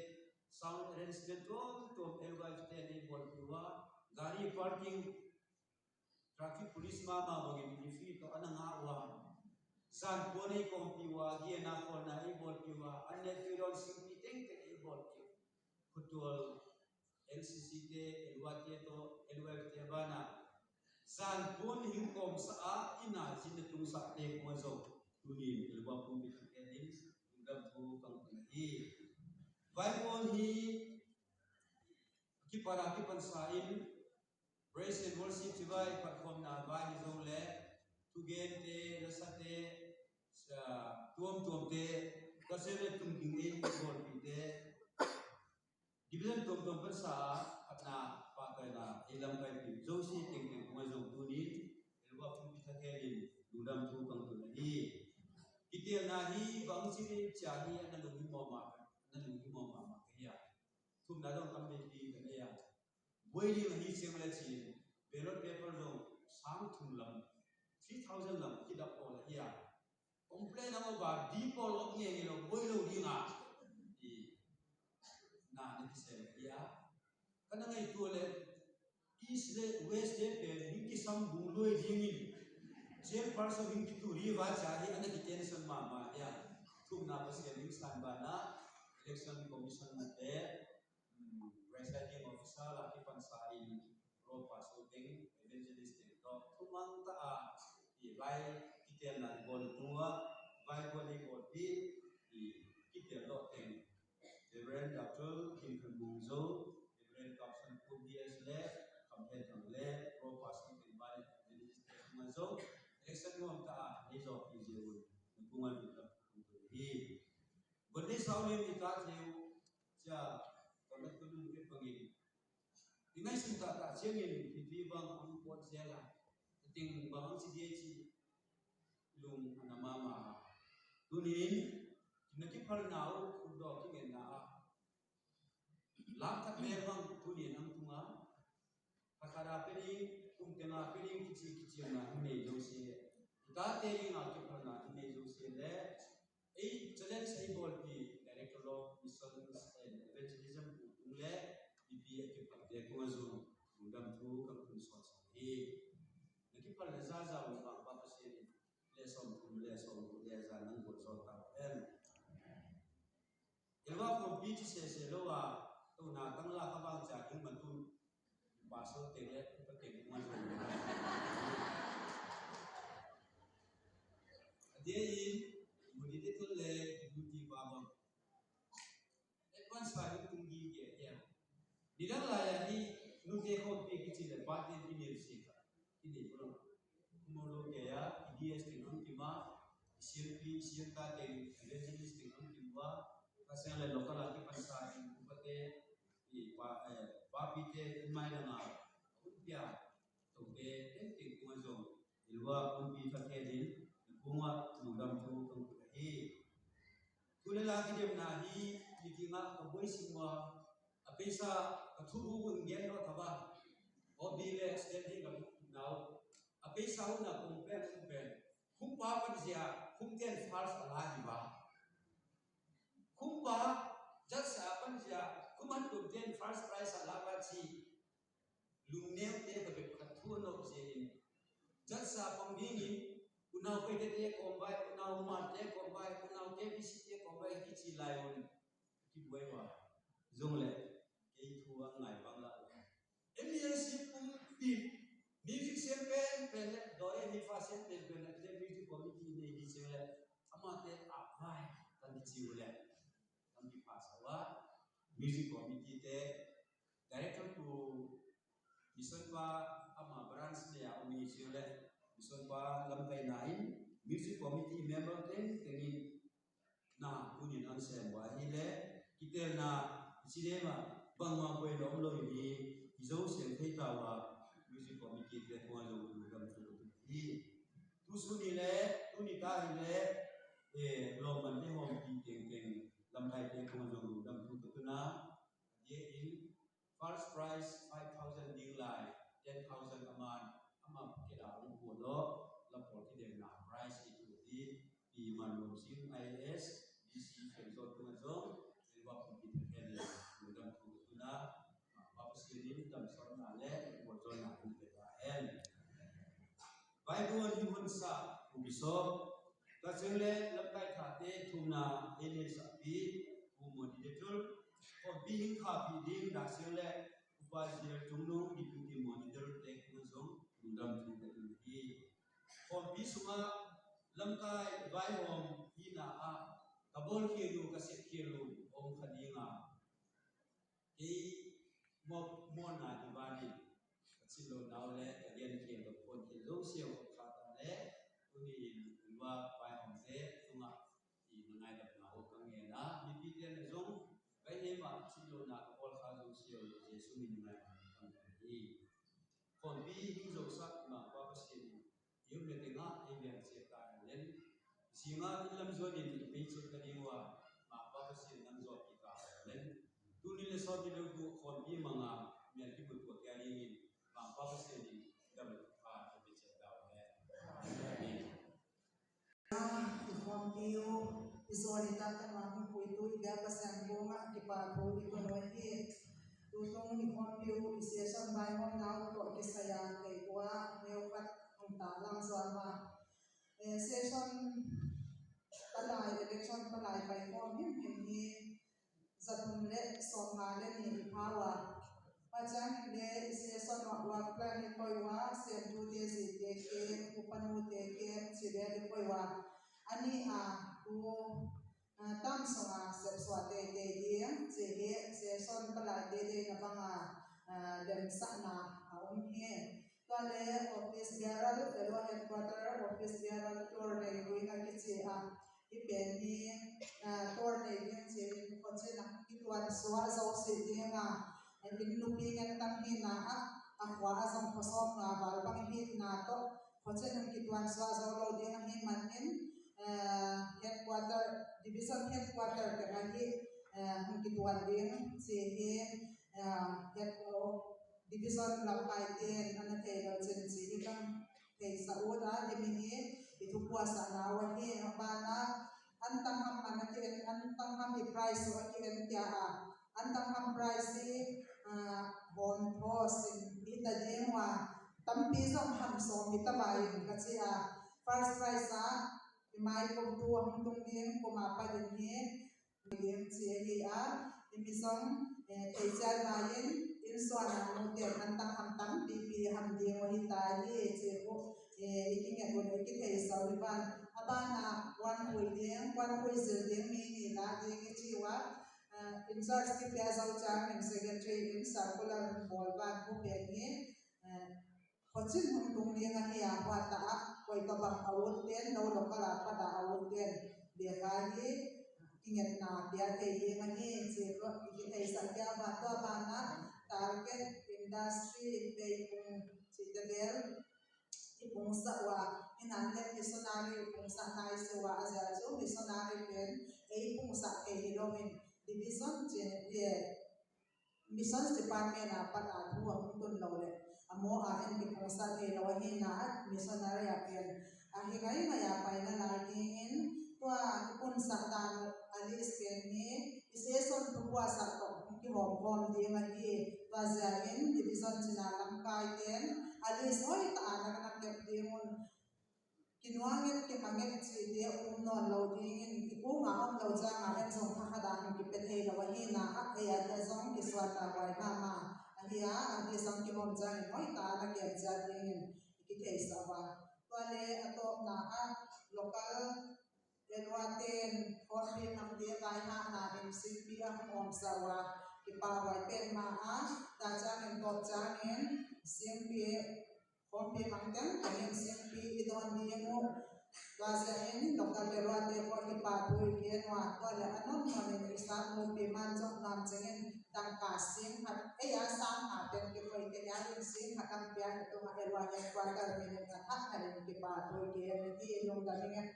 sound arrangement tuamtuam L Y F te an ei bawlpih uh a, gari parking, traffic police mahmah bangin mifri tawh a na ngah uh a, zanpua nei kawmpih uh a, giana khawlna ei bawlpih uh a, an ne tuidawn singpi tengteng ei bawlpih uh. Khutual N C C te, L Y F te tawh, L Y F te bana zanpua nei hing kawmsa a, ina zin na tungsahte kungah zong tunin L Y F pumpi thakte in lungdam thu kang tun hi. Vaikuan hi kipara kipansa in Praise and worship civai phatkhawmna vai hi zong le, thugente, lasate, sa, tuamtuamte, ka se le tungding ei bawlpite, division tuamtuam pansa a phatna pahtawina ei lamkaipih zosi tengteng kungah zong tunin Elua pumpi thathenin lungdam thu kang tun ahi. Kitelna hi bang ci cia hi a na lung hi mawmah, a na lung hi mawmah mah ka hi a. Thumna zong tam veipi ka nei a. Buai ding ahi ciang le ci-in ballot paper zong sang thum lam, three thousand lam kidap pawl ahi a. Complain a om a, di pawl om ngei ngei lo, buai lo ding a. I na na kisem ahi a. Ka na ngaihtuah le East le West le pen hing kisam bung luai dingin chairperson hing kitu ri va cia hi a na kitension mahmah ahi a. Thumna Pasian hing san banah Election Commission na te, um, presiding officer la kipansa in, Pro Pastor teng, Evangelist teng tawh thumang ta a, i vai kitelna i bawl tungah vai kuan i bawl pi, i kitel tawh teng, Reverend Doctor Kim Khan Mung Zo, Reverend Kapsan Pu D S le, Kam Phen Thang le, Pro Pastor teng vai Evangelist teng tungah zo, election nuam ta a, nei zo pi zia un, na kungah lungdam kong tun hi. Bon nei sau lim i ta theu, cia, kon na tun lung pet bangin. I ngaihsun taktak ciangin hiti bang a hong pawt zel a, a ting bang hong ci dia ci lung a na mahmah a. Tunin, na kiphalna uh, khutdawh kingenna ah, lam khat le bang tunin hong tung a, khakhara pe ding, kum tenga pe ding kici kiciamna hong nei zo si, i tate dinga kiphalna hong nei zo si le, ei challenge ei bawlpi Director of Missions and Evangelism pu tung le mipi a kiphatte kungah zong lungdam thu ka tun sawt sawt hi. Na kiphalna zaza uh bang pa Pasian in le sawm thum le sawm thum le za nang gual sawt ta hen. Elva khawmpi ci sese lo a, tona tang la ka bang cia ding matun. Pastor teng le upa teng ma zo. A dia in, muni te tun le duty ba bang. Advance sa ding tung gi ke dia. Nidang lai a hi, nute khawmpi kici le pa te di mil si ka. Kini pulo. Kumolo ke ya, D S ting ang kima, C L P, C L K ting, evangelist ting ang kima, ka siang le local a kipansa ting upa te, i pa, eh, papi te, in mai na nga, un pia, to te, teng teng kung a zong, i lua kumpi ta ke din, i kung a lungdam thu kang kut ahi. Tu le la kidemna hi, i kingah ka buai sing ua, a peisa ka thubu bun gen lo thaba, O B le standing ka nau, a peisa una kung pen kung pen, kumpa panzia, kum ten first a la hi ba. Kumpa, jatsa panzia, kum an tum ten first prize a la ba ci. Lungneu te ka bek khat thu a nop zia in. Jatsa pang dingin, Unau Peite te kawm vai, unau Marte kawm vai, unau K B C te kawm vai kici lai un kibuai ua. Zong le kei thu a ngai bang la uh. M B S C pumpi music sem pen pen le dore mi fa sem pen pen le music committee nei di sem le amate a vai kan kici uh le kan kipa sa ua. Music committee te director tu Mission pa ama branch ne a umi sing le Mission pa lamkai na in music committee member teng teng in na tunin an sem wa hi le kitelna i ci le ma bangma poi lom lo hi hi zo siang thei ta wa music committee te tua zo tu dam tu tu hi tu su ni le tu ni ta hi le e lom man te hom ti teng teng lamkai te tua zo tu dam tu tu na ye in First prize five thousand ding lai, ten thousand a man, a man kida ung pu lo, la pawl kidemna prize i tu hi, pi man lom sing I A S, D C fen zot tu zong, ri wa pu pi te ken, lu dam tu tu na, ma pa pa sing in dam sot na le, ri wa zot na in pe ta hen. Bible hi hun sa, pu bi so, Ka cing le lamkai thate thumna ei nei sakpi pu moderator khompi hing khapi ding da cing le upa zir tungnung deputy moderator te kung zong lungdam thu ka in hi. Khompi sunga lamkai vaihawm hina a ka bawl khia lu ka sep khia lu om kha dinga Kei mawh mawhna hi banin ka cin lo nau le ka lian khe lo phone khin lo siau kha tam le tuni in unwa vaihawmte tungah i na ngaidamna uh ka ngen a mipi te le zong ka hema cin lo na ka bawl kha zong siau lo Jesu min ngaidamna ka ngen hi. Khonpi hing zo sak ma pa Pasian in Yu mete nga ei lian sia ta len. Singa in lam zuan in pei sia ta ding wa ma pa Pasian lam zuan ki ta len. Tuni le sawm ni lo tu khonpi manga mian ki bu tua kia ding in ma pa Pasian in dam ka ta pei sia ta len. Amen. I khawmpi uh i zawn i taktakna hong puitu i biak Pasian kungah kipahthu i tun uh hi. Tutung i khawmpi uh i session vaihawmna uh tawh kisai a kei kua neu khat hong taklang zaw a, eh, session palai, election palai pai khawm himhim hi. Zathum le sawmnga le nih i pha ua. Tua ciangin le i session work plan i koih ua, siamtute zite kem, upanute kem, ci le i koih ua. A nih a tu, ah, tam sunga sepsuah teitei ding ci hi, session palai teitei na banga, ah, lemsakna a om hi. Tua le office bearer, Fellowship headquarter office bearer tour nei ding a kici a. Hih pen hi, ah, tour nei ding ci in khuachin a kituan suah zo si ding a. Inn nupi ngen tam hina a, a khua a zong khua sawm nga val bang hina tawh khuachin a kituan suah zo lo ding a hi manin, ah, headquarter, division headquarter teng ahi, ah, kituan ding ci hi, ah, head, division lampai ten a na thei lo cin ci hi bang thei sa ut a, hi mi hi i thu puasakna uh ahi a bana an tangham man a ki en, an tangham i price uh a ki en tia a, an tangham price hi, ah, hawm thaw sin hi ta ding ua, tampi zong ham sawm hi ta vai in ka ci a, first prize a i mai kum tu a hong tung ding kum a pa ding hi, ding ci ahi a, i mi zong, eh, thei ciat vai in, inn suahna nute an tangham tampipi ham ding uh hi ta hi ci uh, eh, i kinget uh le i kithei sau hi ban. A bana kuan hui ding, kuan hui zil ding mi ni la ding i ci uh a, eh, in charge kipia zo ciangin secretary in circular bawl ban uh pen hi, eh, Khuachin hong tung ding ahi a, huata a koi ka bang a ut ten, lo lo kala pata a ut ten, bia ka hi kingetna pia thei ding ahi, ci ko i kitheisak pia ba tua bana target industry pei kung ci te bel i pungsa ua, i nan le missionary pungsa nai se ua, a zia cu missionary pen ei pungsa thei hi lo in division ci ne Missions Department a pat a thu a hong tun lo le a maw a en kipungsa thei lo ahi na missionary a pen a hi ngaingai a paina lai dingin tua kipungsa dan a list pen hi i session thu puasa tawh hong kihawmkhawm ding ahi. Tua zia in division cina lamkai ten a list hoi ta a na na kep ding un kinuanget kimanget cihte um nawn lo dingin i kungah om lo ciangah en zong thakhat ah hong kipia thei lo ahihna ah ei a te zong kisuan ta huai mahmah ahi a, a kisam kibom ciangin hoih ta na kem ciat dingin i kitheisah uh a. Tua le a tawpna ah local Elua ten khawmpi mangte vaihahna in singpi a hong awmsa uh a, kipahuai pen ma a, ta ciangin tawp ciangin singpi khawmpi mangte tengin singpi i dawn ding uh. Tua zia in local Elua te khawm kipahthu i gen uh a, tua le a nuam nuam in i sang nupi man zong nuam cengin dangka sing khat ei a sang a pen kikoih kei a in sing khat ang pian i tungah Elua headquarter min in a thak khat in kipahthu i gen i ti i lungdam i ngen.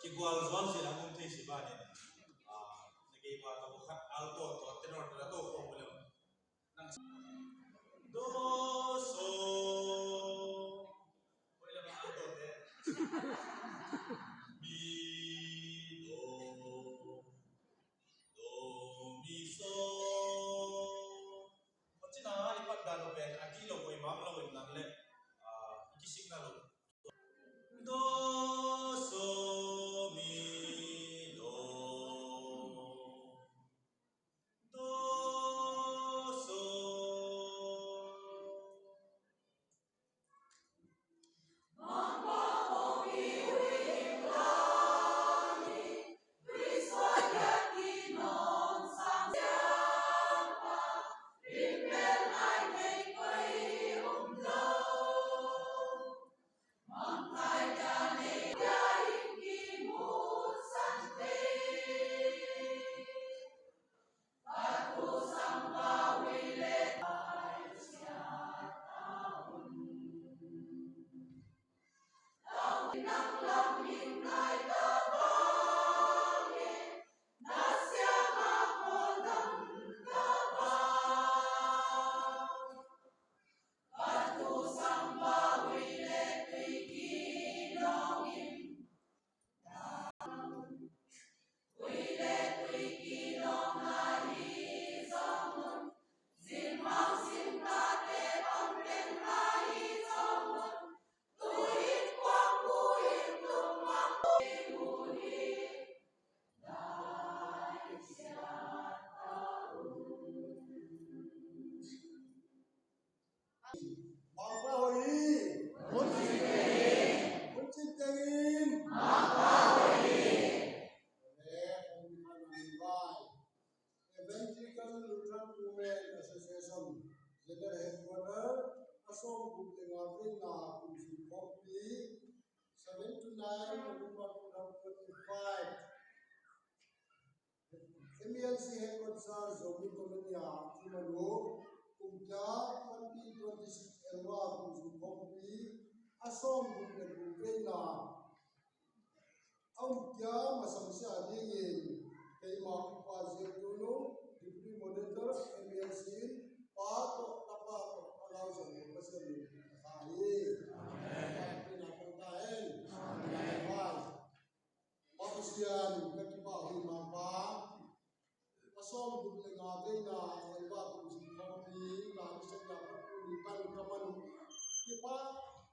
Kigual zuan si a mun thei si ba ni. Ah, na gei ba ta bu khat alto to tenor to to ko bu le. Nang do so. Ko le ba alto te. Mi do. Do mi so. Ko cina i pat dan lo pen a ti lo ko i mang lo in nang le. Ah, i kisik na lo. Do so mi do. Do so. Mangpau hi. Hun cin tengin. Hun cin tengin. Mangpau hi. Evangelical Lutheran Women Association General Headquarter a sawm guk le nga veina kum sung khawmpi, seven to nine November two thousand twenty-five. M E L C Headquarter Zomi Committee a thumanu, kumta twenty twenty-six Elva kum sung khawmpi a sawm guk le guk veina a um kia masang sia dingin keima upa Zia Tunu, Deputy Moderator, M E L C in pa tawh tapa tawh a lau zong ko Pasian min a kha hi. Amen. Amen. Amen. Pa Pasian, ka kipah hi mah pa. A sawm guk le nga veina Elva kum sung khawmpi la i sakna pa tuni pan ka man uh. Kipah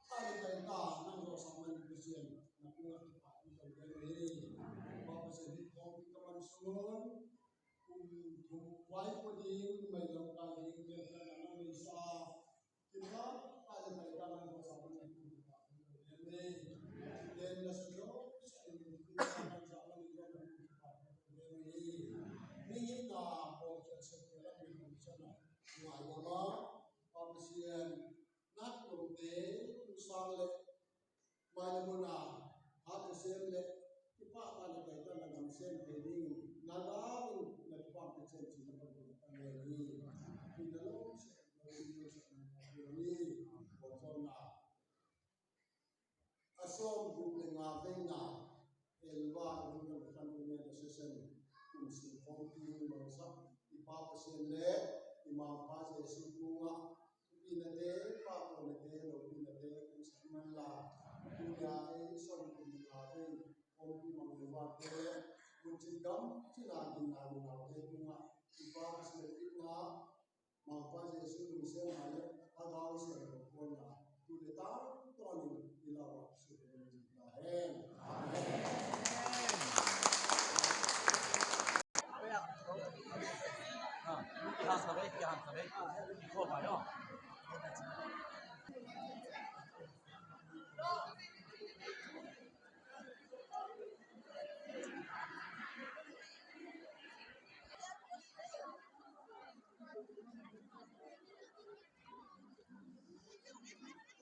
ka le kai ta nang zawhsang man Pasian na kungah kipah i tong ven hi. Pa Pasian hi khawmpi ka man sung kum thum vai ko ding mai lo ka ding ven ka na nang sa. A sawm guk le nga veina Elva Women Association kum sung khawmpi hong mangsak i Pa Pasian le i Mangpa Jesu kungah thupinate, pahtawnate, lopinate hong sak man la. Tuni a ei sawm guk le nga vei khawmpi mang Elvate, buncin gam cina ginna nunau te kungah i Pa Pasian itna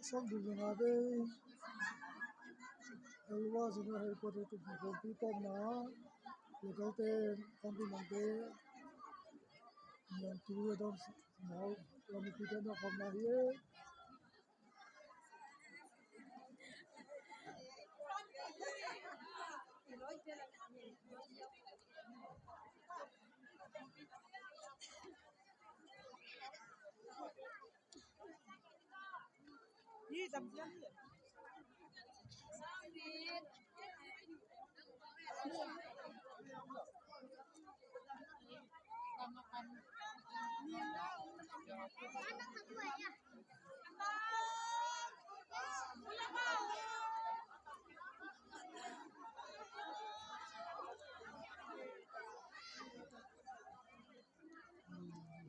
Sawm ding nga bei. Elwa zina hei pawt tu pawt pi tawm na. Local te kan pi mang te. Yang tu ya dong mau. Kami pi tawm na kawm na hi.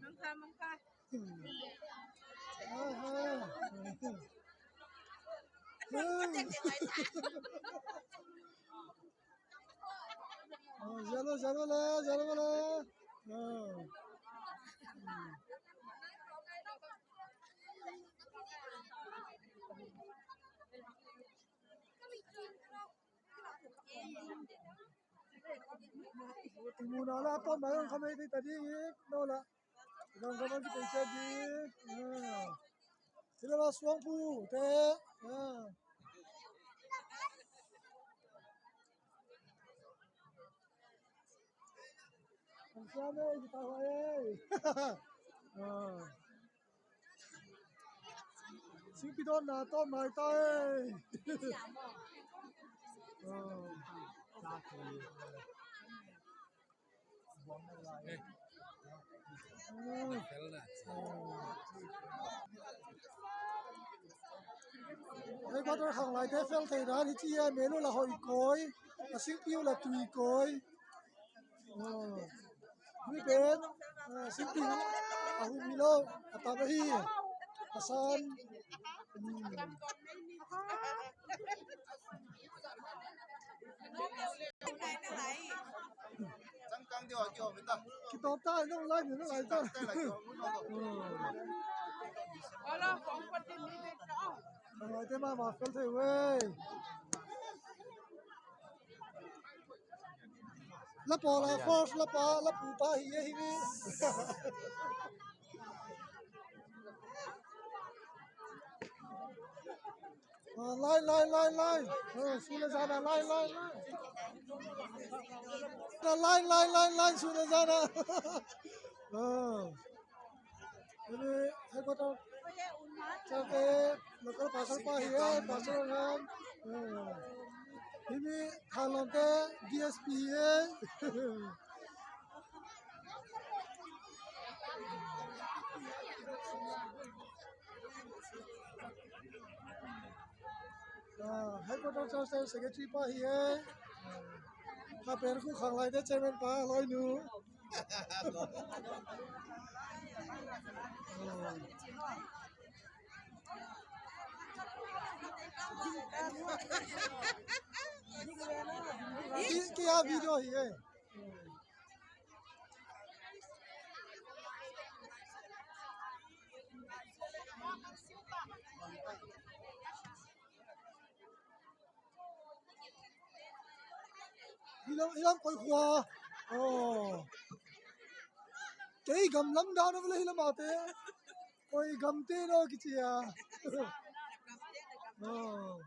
Mangkha, mangkha. Zero, zero le, zero le. Muna la tawm na yong khamei ti ta ding ik no la. Gam gam an ti pei cia ding. Sila la suang pu te. Ang siya na, kita ko eh. Singpi dawn na tawm nai ta ei. Hei bator khang lai te fel thei dan hi ci a, menu la hoi koi, a singpi uh la tui koi. Hih pen singpi a hum hi lo, a tam ahi. A san. Kitawp ta, nong lai, nong lai ta. Nong lai te mah mah fel thei uh ei. La pawl a force la pa, la pu pa hi e hi mi. Lai, lai, lai, lai. Sun le zan a, lai, lai, lai. Lai, lai, lai, lai, sun le zan a. Hemi headquarter chate local pastor pa hi e, pastor ngam. Himi thalawmte D S P hi e. Headquarter chate secretary pa hi e. Kha pen khu khang lai te chairman pa loinu. Ki, ki a video hi e. Hilam, hilam koi khua. Oh. Kei gam lam dan a vele hilam ate. Koi gam te no kici a. Oh.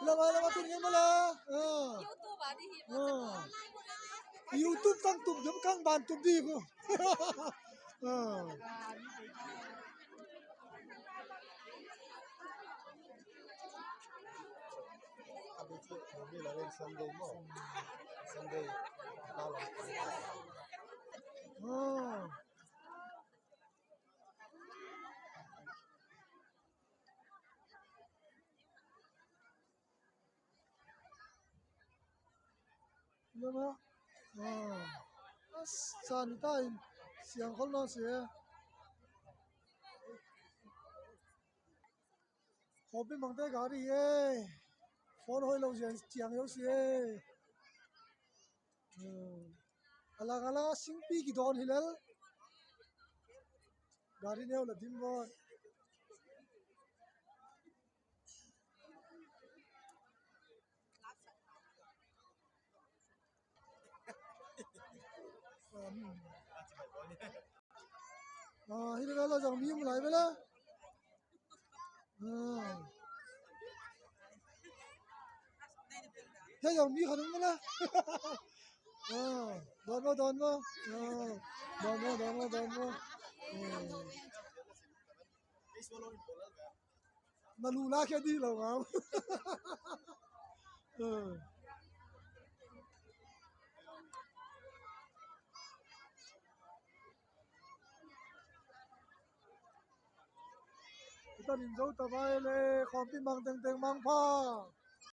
Lama, lama, tun ngai mala. YouTube ah, di hi. YouTube tang tup deuh kang ban tup dih uh. Ah. Sunday maw? Sunday. Ah. Lama. Ah. As, san ta in siang khol na se. Khawmpi Mangte gari e. Phone hoih lo ciang, ciang yo si e. Hmm. Alang alang a singpi kidawn hi lel. Gari neu la dim bawt. Ah, hi le la zang mi um lai bela. Ah. Hi zang mi khat um bela. Ah, don mo, don mo. Ah, don mo, don mo, don mo. Ah. Na lu la khia dih lo ngam. Eh. Kita nin zo ta vai le, Khawmpi Mang tengteng mangpha.